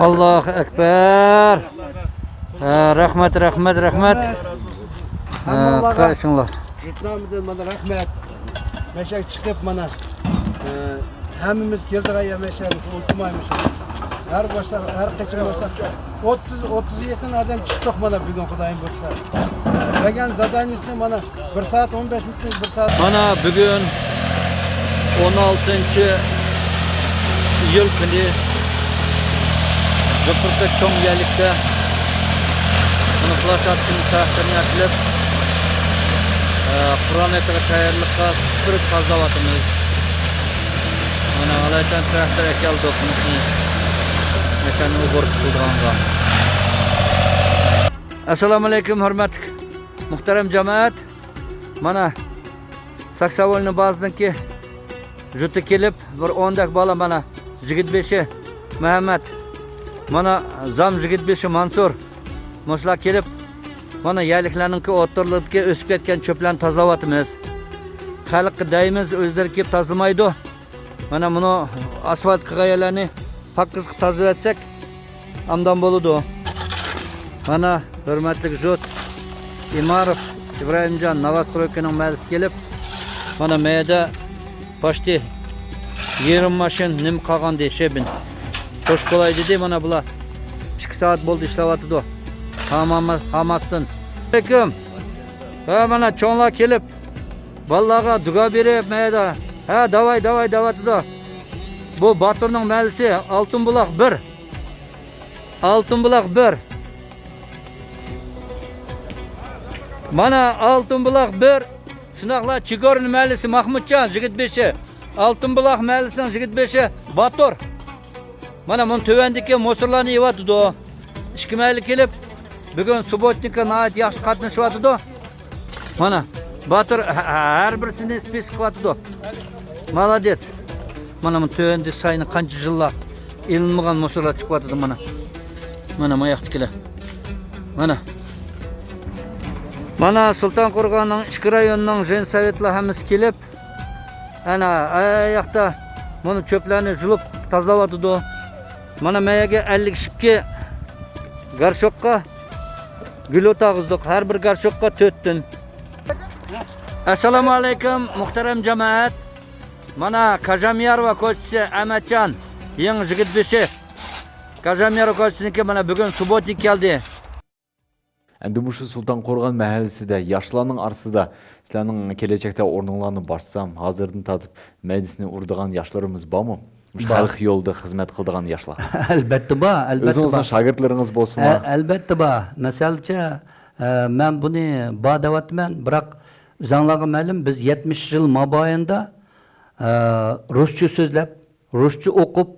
Allohu akbar. Allohu akbar. Ha, rahmat, rahmat, rahmat. Ha, Hammalarga qarashinglar. Yurtlarımızdan bana rahmet. Meşek çıkıp bana, e, hemmimiz girdik ya meşemiz, unutmaymışız. Her başta, her kaçın başta otuz, otuz yakın adam çıktık bana bugün Kudayım başta. Bergen zadaniyesi bana bir saat on beş minut, bir saat. Mana bugun o'n oltinchi iyul kuni Jupirka cho'ng yaylikda buni ploshatkani traktorni aklab, e, Qur'on aytiga tayyorlikqa supurib tozalayotimiz. Mana, g'alaytan traktor akeldi, bunisi mekanni ubor qildigangan. Assalomu alaykum, hurmatli muhtaram jamoat. Mana, Saksavolni bazınki juti kelib, bir o'ndak bola, mana, Jigitbeshi Muhammad, mana, zam Jigitbeshi Mansur, mushular kelib, mana, yayliklarningki o'tirligidagi o'sib ketgan cho'plarni tozalayotimiz. Xalqqa deymiz, o'zlari kelib tozalamaydi. Mana, buni asfalt qilgan yerlarni pokiz qilib tozalatsak, amdan bo'ladi. Mana, hurmatli jut Imarov Ibrohimjon Novostroykaning ma'lisi kelib, mana, mayda почти yarim mashin nim qolgan dey, shebin. Xo'sh, qulay dedi, mana, bular ikki soat bo'ldi ishlayotidi. Hamma, hammasdan. Alaykum. Ha, mana, cho'nglar kelib, bolalarga duo berib, mayda. Ha, davay, davay, davay, dedi. Bu Boturning ma'lisi Oltin buloq bir. Oltin buloq bir. Mana Oltin buloq bir. Shundoqla Chigorni ma'lisi Mahmudjon, Jigitbeshi. Oltin buloq ma'lisining Jigitbeshi Botur. Mana buni tuvandagi musorlarni yeyotidi. Ikki mayli kelib, bugun субботникка nihoyat yaxshi qatnashyotidi. Mana, Botur ha-, ha-, har birisini список qilyotidi. Молодец. Mana bu tuvanda sayni qancha yillar ilinmagan musorlar chiqyotidi, mana. Mana, mayaqdagilar. Mana. Mana Sulton Qo'rg'onning ichki rayonining женсоветlar hammasi kelib, ana, ayaqda buni cho'plarni yulib tozalayotidi. Mana, mayaga ellik ikki горшокка gul o'tag'izdiq. Har bir горшокка to'rtdan. Assalomu alaykum, muhtaram jamoat. مانا كاژامياروا كوچىسى، ئەمەتجان، يېڭى يىگىت بېشى. كاژامياروا كوچىسىنىڭكى مانا بۈگۈن سۇبوتنىك كەلدى. ئەمدى مۇشۇ سۇلتان قورغان مەھەللىسىدە ياشلارنىڭ ئارىسىدا سىلەرنىڭ كېلەچەكتە ئورنۇڭلارنى باسسام، ھازىردىن تارتىپ مەيدىسىنى ئۇرىدىغان ياشلىرىمىز بارمۇ؟ مۇشۇ بار. خەلق يولىدا خىزمەت قىلىدىغان ياشلار. ئەلبەتتە بار، ئەلبەتتە ئۆزىڭىزنىڭ بار. شاگىرتلىرىڭىز بولسىمۇ؟ ئە-، ئەلبەتتە بار. مەسىلەنچە، ئە، مەن بۇنى بار دەۋاتىمەن، بىراق ئۆزۈڭلارغا مەلۇم، بىز يەتمىش يىل مابەينىدە، ئە، رۇسچە سۆزلەپ، رۇسچە ئوقۇپ،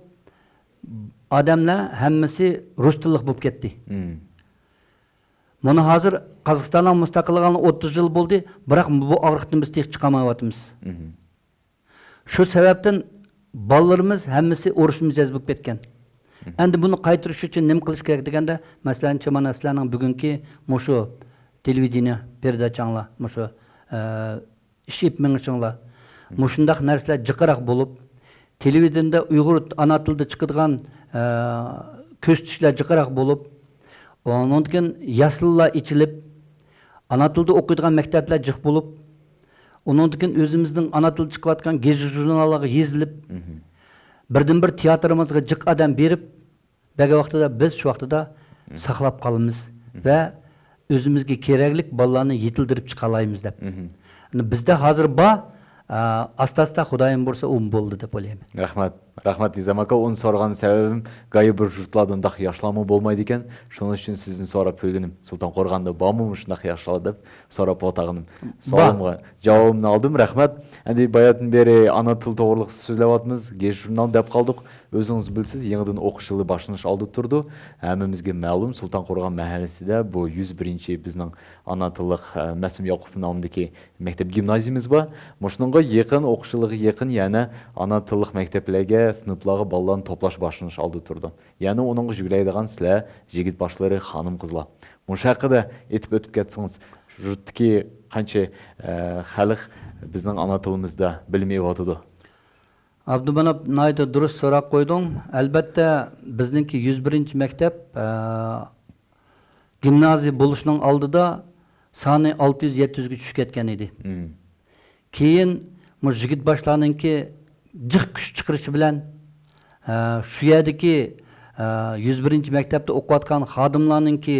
ئادەملەر ھەممىسى رۇس تىللىق بولۇپ كەتتى. مم. مانا ھازىر قازاقىستاننىڭ مۇستەقىللىقىنى ئوتتۇز يىل بولدى، بىراق بۇ ئاغرىقتىن بىز تېخى چىقالمايۋاتىمىز. مم. شۇ سەۋەبتىن بالىلىرىمىز ھەممىسى ئورۇس مىجەز بولۇپ كەتكەن. مم. ئەمدى بۇنى قايتۇرۇش ئۈچۈن نېمە قىلىش كېرەك دېگەندە، مەسىلەن، چى مانا سىلەرنىڭ بۈگۈنكى مۇشۇ تېلېۋىدېنىيە پېرېداچاڭلار، مۇشۇ، ئە، ئىش ئېلىپ مېڭىشىڭلار. مم. مۇشۇنداق نەرسىلەر جىقراق بولۇپ، تېلېۋىدېنىيەدە ئۇيغۇر ئانا تىلىدا چىقىدىغان، ئە، كۆرسىتىشلەر جىقراق بولۇپ، ئۇنىڭدىن كېيىن ياسىلىلار ئېچىلىپ، ئانا تىلدا ئوقۇيدىغان مەكتەپلەر جىق بولۇپ، ئۇنىڭدىن كېيىن ئۆزىمىزنىڭ ئانا تىلدا چىقىۋاتقان گېزىت ژۇرناللارغا يېزىلىپ، مم. بىردىنبىر تىياتىرىمىزغا جىق ئادەم بېرىپ، بەرگەن ۋاقتىدا بىز شۇ ۋاقتىدا مم. ساقلاپ قالىمىز مم. ۋە ئۆزىمىزگە كېرەكلىك بالىلارنى يېتىلدۈرۈپ چىقالايمىز دەپ. مم. ئەمدى بىزدە ھازىر بار، ئا، ئاستا-ئاستا خۇدايىم بۇيرۇسا ئۇمۇ بولىدۇ دەپ ئويلايمەن. رەھمەت. رەھمەت، نىزام ئاكا. ئۇنى سورىغان سەۋەبىم، گايا بىر يۇرتلاردا ئۇنداق ياشلارمۇ بولمايدىكەن. شۇنىڭ ئۈچۈن سىزدىن سوراپ كۆرگىنىم، سۇلتان قورغاندا بارمۇ مۇشۇنداق ياشلار دەپ سوراپ ئولتۇرغىنىم. بار. سوئالىمغا جاۋابىمنى ئالدىم، رەھمەت. ئەمدى باياتىن بېرى ئانا تىل توغرىلىق سۆزلەۋاتىمىز، گېزىت ژۇرنال دەپ قالدۇق. ئۆزىڭىز بىلىسىز، يېڭىدىن ئوقۇش يىلى باشلىنىش ئالدىدا تۇرىدۇ. ھەممىمىزگە مەلۇم، سۇلتان قورغان مەھەللىسىدە بۇ يۈز بىرىنچى بىزنىڭ ئانا تىللىق، ئە، مەسلىم ياقۇپوف نامىدىكى مەكتەپ گىمنازىيىمىز بار. مۇشۇنىڭغا يېقىن، ئوقۇش يىلىغا يېقىن يەنە ئانا تىللىق مەكتەپلەرگە، سىنىپلارغا بالىلارنى توپلاش باشلىنىش ئالدىدا تۇرىدۇ. يەنە ئۇنىڭغا يۈگرەيدىغان سىلەر، يىگىت باشلىرى، خانىم-قىزلار. مۇشۇ ھەققىدە ئېيتىپ ئۆتۈپ كەتسىڭىز، يۇرتتىكى قانچە، ئە، خەلق بىزنىڭ ئانا تىلىمىزدا بىلىم ئېلىۋاتىدۇ؟ ئابدۇماناپ، ناھايىتى دۇرۇس سوراق قويدۇڭ. ئەلبەتتە، بىزنىڭكى يۈز بىرىنچى مەكتەپ، ئە، گىمنازىيە بولۇشنىڭ ئالدىدا سانى ئالتە يۈز، يەتتە يۈزگە چۈشۈپ كەتكەن ئىدى. مم. كېيىن مۇشۇ يىگىت باشلارنىڭكى جىق كۈچ چىقىرىشى بىلەن، ئە، شۇ يەردىكى، ئە، يۈز بىرىنچى مەكتەپتە ئوقۇۋاتقان خادىملارنىڭكى،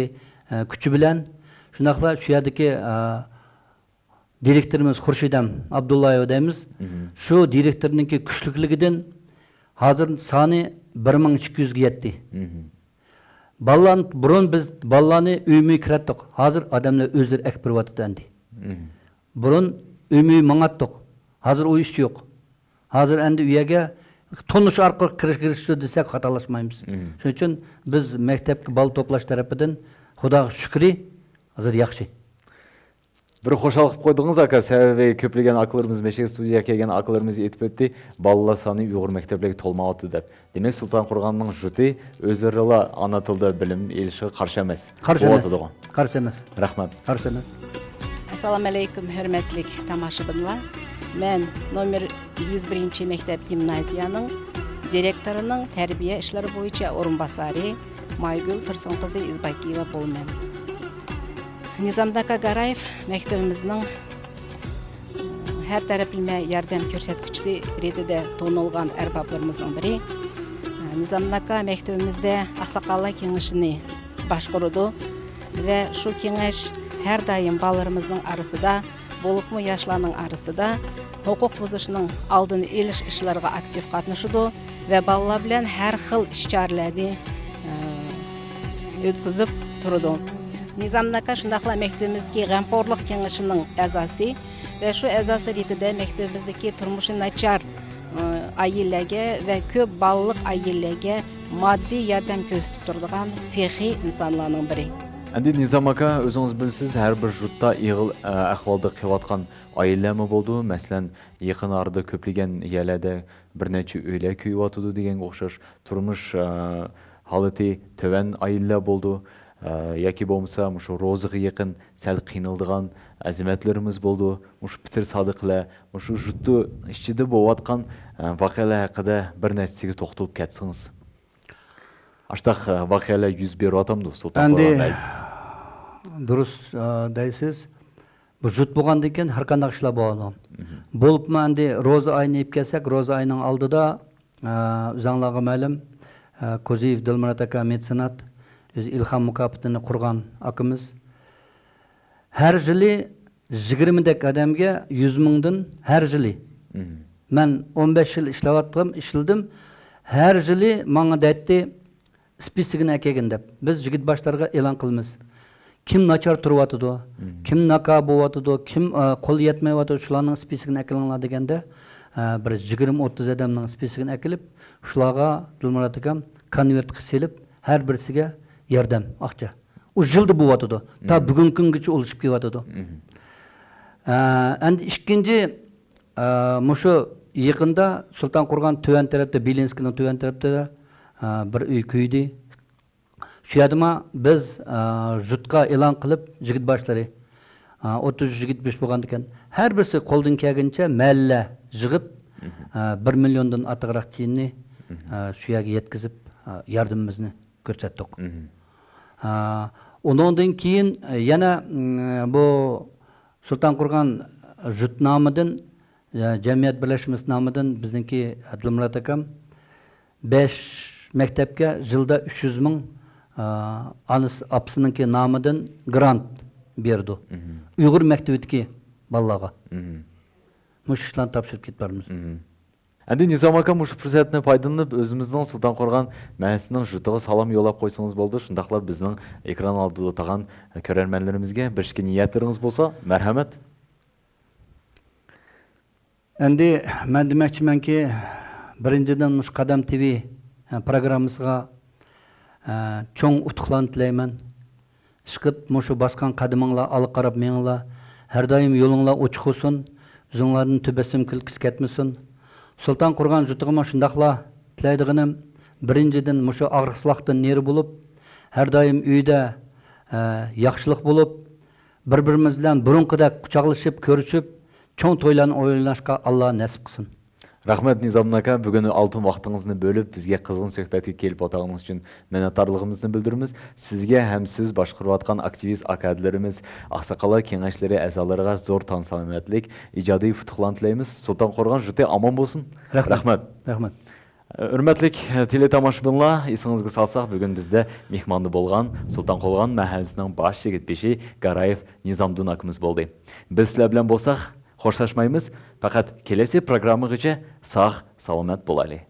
ئە، كۈچى بىلەن، شۇنداقلا شۇ يەردىكى، ئە، دىرېكتورىمىز خۇرشىدەم ئابدۇللايېۋ دەيمىز. مم. شۇ دىرېكتورنىڭكى كۈچلۈكلۈكىدىن ھازىر سانى بىر مىڭ ئىككى يۈزگە يەتتى. مم. بالىلار، بۇرۇن بىز بالىلارنى ئۆيمۇ كىرەتتۇق. ھازىر ئادەملەر ئۆزلىرى ئەكىپ بېرىۋاتىدۇ ئەمدى. مم. بۇرۇن ئۆيمۇ ماڭاتتۇق. ھازىر ئۇ ئىش يوق. ھازىر ئەمدى ئۇ يەرگە تونۇش ئارقىلىق كىرىش، كىرىشتۇر دېسەك خاتالاشمايمىز. مم. شۇنىڭ ئۈچۈن بىز مەكتەپكە بالا توپلاش تەرىپىدىن خۇداغا شۈكرى، ھازىر ياخشى. بىر خۇشال قىلىپ قويدىڭىز، ئاكا. سەۋەبى، كۆپلىگەن ئاكىلىرىمىز، مەشىگە ستۇدىيەگە كەلگەن ئاكىلىرىمىز ئېيتىپ ئۆتتى، بالىلار سانى ئۇيغۇر مەكتەپلىرىگە تولمايۋاتىدۇ دەپ. دېمەك، سۇلتان قورغاننىڭ يۇرتى ئۆزلىرىلا ئانا تىلدا بىلىم ئېلىشىغا قارشى ئەمەس. قارشى ئەمەس. بولۇۋاتىدىغۇ. قارشى ئەمەس. رەھمەت. قارشى ئەمەس. ئەسسالامۇ ئەلەيكۇم، ھۆرمەتلىك تاماشىبىنلار. مەن نومېر يۈز بىرىنچى مەكتەپ گىمنازىيەنىڭ دىرېكتورىنىڭ تەربىيە ئىشلىرى بويىچە ئورۇنباسارى مايگۈل تۇرسۇن قىزى ئىزباكىيېۋا بولىمەن. نىزامدىن ئاكا گارايېف مەكتىۋىمىزنىڭ ھەر تەرەپلىمە ياردەم كۆرسەتكۈچىسى رېتىدە تونۇلغان ئەربابلىرىمىزنىڭ بىرى. نىزامدىن ئاكا مەكتىۋىمىزدە ئاقساقاللار كېڭىشىنى باشقۇرىدۇ ۋە شۇ كېڭەش ھەر دائىم بالىلىرىمىزنىڭ ئارىسىدا، بولۇپمۇ ياشلارنىڭ ئارىسىدا ھوقۇق بۇزۇشنىڭ ئالدىنى ئېلىش ئىشلىرىغا ئاكتىپ قاتنىشىدۇ ۋە بالىلار بىلەن ھەر خىل ئىش-چارىلەرنى، ئە، ئۆتكۈزۈپ تۇرىدۇ. نىزامدىن ئاكا شۇنداقلا مەكتىۋىمىزدىكى غەمخورلۇق كېڭىشىنىڭ ئەزاسى ۋە شۇ ئەزاسى رېتىدە مەكتىۋىمىزدىكى تۇرمۇشى ناچار، ئە، ئائىلىلەرگە ۋە كۆپ بالىلىق ئائىلىلەرگە ماددىي ياردەم كۆرسىتىپ تۇرىدىغان سېخىي ئىنسانلارنىڭ بىرى. ئەمدى نىزام ئاكا، ئۆزىڭىز بىلىسىز، ھەر بىر يۇرتتا ئېغىر، ئە، ئەھۋالدا قېلىۋاتقان ئائىلىلەرمۇ بولىدۇ. مەسىلەن، يېقىن ئارىدا كۆپلىگەن يەرلەردە بىر نەچچە ئۆيلەر كۆيۈۋاتىدۇ دېگەنگە ئوخشاش تۇرمۇش، ئە، ھالىتى تۆۋەن ئائىلىلەر بولىدۇ. ئە، ياكى بولمىسا مۇشۇ روزىغا يېقىن سەل قىينىلىدىغان ئەزىمەتلىرىمىز بولىدۇ. مۇشۇ پىتىر سادىقىلەر، مۇشۇ يۇرتتا ئىچىدە بولۇۋاتقان، ئە، ۋەقەلەر ھەققىدە بىر نەچچىسىگە توختىلىپ كەتسىڭىز. ئاشتاق، ئە، ۋەقەلەر يۈز بېرىۋاتامدۇ، سۇلتان ئەمدى قورغان رەئىس؟ دۇرۇس، ئە، دەيسىز. بۇ جۇت بولغاندىن كېيىن ھەر قانداق ئىشلار بولىدۇ. بولۇپمۇ ئەمدى روزا ئايىنى ئېلىپ كەلسەك، روزا ئايىنىڭ ئالدىدا، ئە، ئۆزەڭلارغا مەلۇم، ئە، كوزىيېف دىلمۇرات ئاكا مېتسېنات، ئۆزى ئىلھام مۇكاپاتىنى قۇرغان ئاكىمىز. ھەر يىلى يىگىرمىدەك ئادەمگە يۈز مىڭدىن ھەر يىلى. مەن ئون بەش يىل ئىشلەۋاتقان، ئىشلىدىم. ھەر يىلى ماڭا دەيتتى، سپىسىكىنى ئەكەلگىن دەپ، بىز يىگىت باشلارغا ئېلان قىلىمىز. كىم ناچار تۇرۇۋاتىدۇ، كىم ناكا بولۇۋاتىدۇ، كىم، ئە، قول يەتمەيۋاتىدۇ، شۇلارنىڭ سپىسىكىنى ئەكىلىڭلار دېگەندە، ئە، بىر يىگىرمە ئوتتۇز ئادەمنىڭ سپىسىكىنى ئەكېلىپ، شۇلارغا دىلمۇرات ئاكام كونۋېرتقا سېلىپ، ھەر بىرسىگە ياردەم ئاقچا. ئۇ يىلدا بولۇۋاتىدۇ. تا بۈگۈنكى كۈنگىچە ئۇلىشىپ كېلىۋاتىدۇ. ئە، ئەمدى ئىككىنچى، ئە، مۇشۇ يېقىندا سۇلتان قورغان تۆۋەن تەرەپتە، بېلىنسكىنىڭ تۆۋەن تەرەپتە، ئە، بىر ئۆي كۆيدى. شۇ يەردىمۇ بىز، ئە، جۇتقا ئېلان قىلىپ، يىگىت باشلىرى، ئە، ئوتتۇز يىگىت بولغاندىكەن، ھەر بىرسى قولدىن كەلگىنىچە مەھەللە يىغىپ، ئە، بىر مىليوندىن ئارتۇقراق تىيىننى، ئە، شۇ يەرگە يەتكۈزۈپ، ئە، ياردىمىمىزنى كۆرسەتتۇق. ئە، ئۇنىڭدىن كېيىن، ئە، يەنە، م، بۇ سۇلتان قورغان جۇت نامىدىن، ئە، جەمئىيەت بىرلەشمىسى نامىدىن بىزنىڭكى دىلمۇرات ئاكام بەش مەكتەپكە يىلدا ئۈچ يۈز مىڭ، ئە، ئانىسى، ئاپىسىنىڭكى نامىدىن گرانت بېرىدۇ. ئۇيغۇر مەكتىۋىدىكى بالىلارغا. مۇشۇ ئىشلارنى تاپشۇرۇپ كېتىپ بارىمىز. ئەمدى نىزام ئاكا، مۇشۇ پۇرسەتنى پايدىلىنىپ، ئۆزىمىزنىڭ سۇلتان قورغان مەھەللىسىنىڭ جۇتىغا سالام يوللاپ قويسىڭىز بولىدۇ. شۇنداقلا بىزنىڭ ئېكران ئالدىدا ئولتۇرغان كۆرەرمەنلىرىمىزگە بىر ئىككى نىيەتلىرىڭىز بولسا، مەرھەمەت. ئەمدى مەن دېمەكچىمەنكى، بىرىنچىدىن، مۇشۇ قەدەم تىۋى پروگراممىسىغا، ئە، چوڭ ئۇتۇقلارنى تىلەيمەن. ئىشقىلىپ، مۇشۇ باسقان قەدىمىڭلار ئالغا قاراپ مېڭىڭلار. ھەر دائىم يولۇڭلار ئوچۇق بولسۇن. يۈزۈڭلاردىن تەبەسسۇم كۈلكىسى كەتمىسۇن. سۇلتان قورغان جۇتىغىمۇ شۇنداقلا تىلەيدىغىنىم، بىرىنچىدىن، مۇشۇ ئاغرىقسىزلىقتىن نېرى بولۇپ، ھەر دائىم ئۆيدە، ئە، ياخشىلىق بولۇپ، بىر-بىرىمىز بىلەن بۇرۇنقىدەك قۇچاقلىشىپ، كۆرۈشۈپ، چوڭ تويلارنى ئويناشقا ئاللا نەسىپ قىلسۇن. رەھمەت، نىزامدىن ئاكا، بۈگۈن ئالتۇن ۋاقتىڭىزنى بۆلۈپ، بىزگە قىزغىن سۆھبەتكە كېلىپ ئولتۇرغىنىڭىز ئۈچۈن مىننەتدارلىقىمىزنى بىلدۈرىمىز. سىزگە ھەم سىز باشقۇرۇۋاتقان ئاكتىۋىست ئاكادىلىرىمىز، ئاقساقاللار كېڭەشلىرى ئەزالىرىغا زور تەن سالامەتلىك، ئىجادىي ئۇتۇقلارنى تىلەيمىز. سۇلتان قورغان جۇتى ئامان بولسۇن. رەھمەت. رەھمەت. رەھمەت. ھۆرمەتلىك تېلېتاماشىبىنلار، ئېسىڭىزگە سالساق، بۈگۈن بىزدە مېھماندا بولغان سۇلتان قورغان مەھەللىسىنىڭ باش يىگىت بېشى گارايېف نىزامدىن ئاكىمىز بولدى. بىز سىلەر بىلەن بولساق خوشلاشمايمىز، پەقەت كېلەسى پروگراممىغىچە ساق سالامەت بولايلى.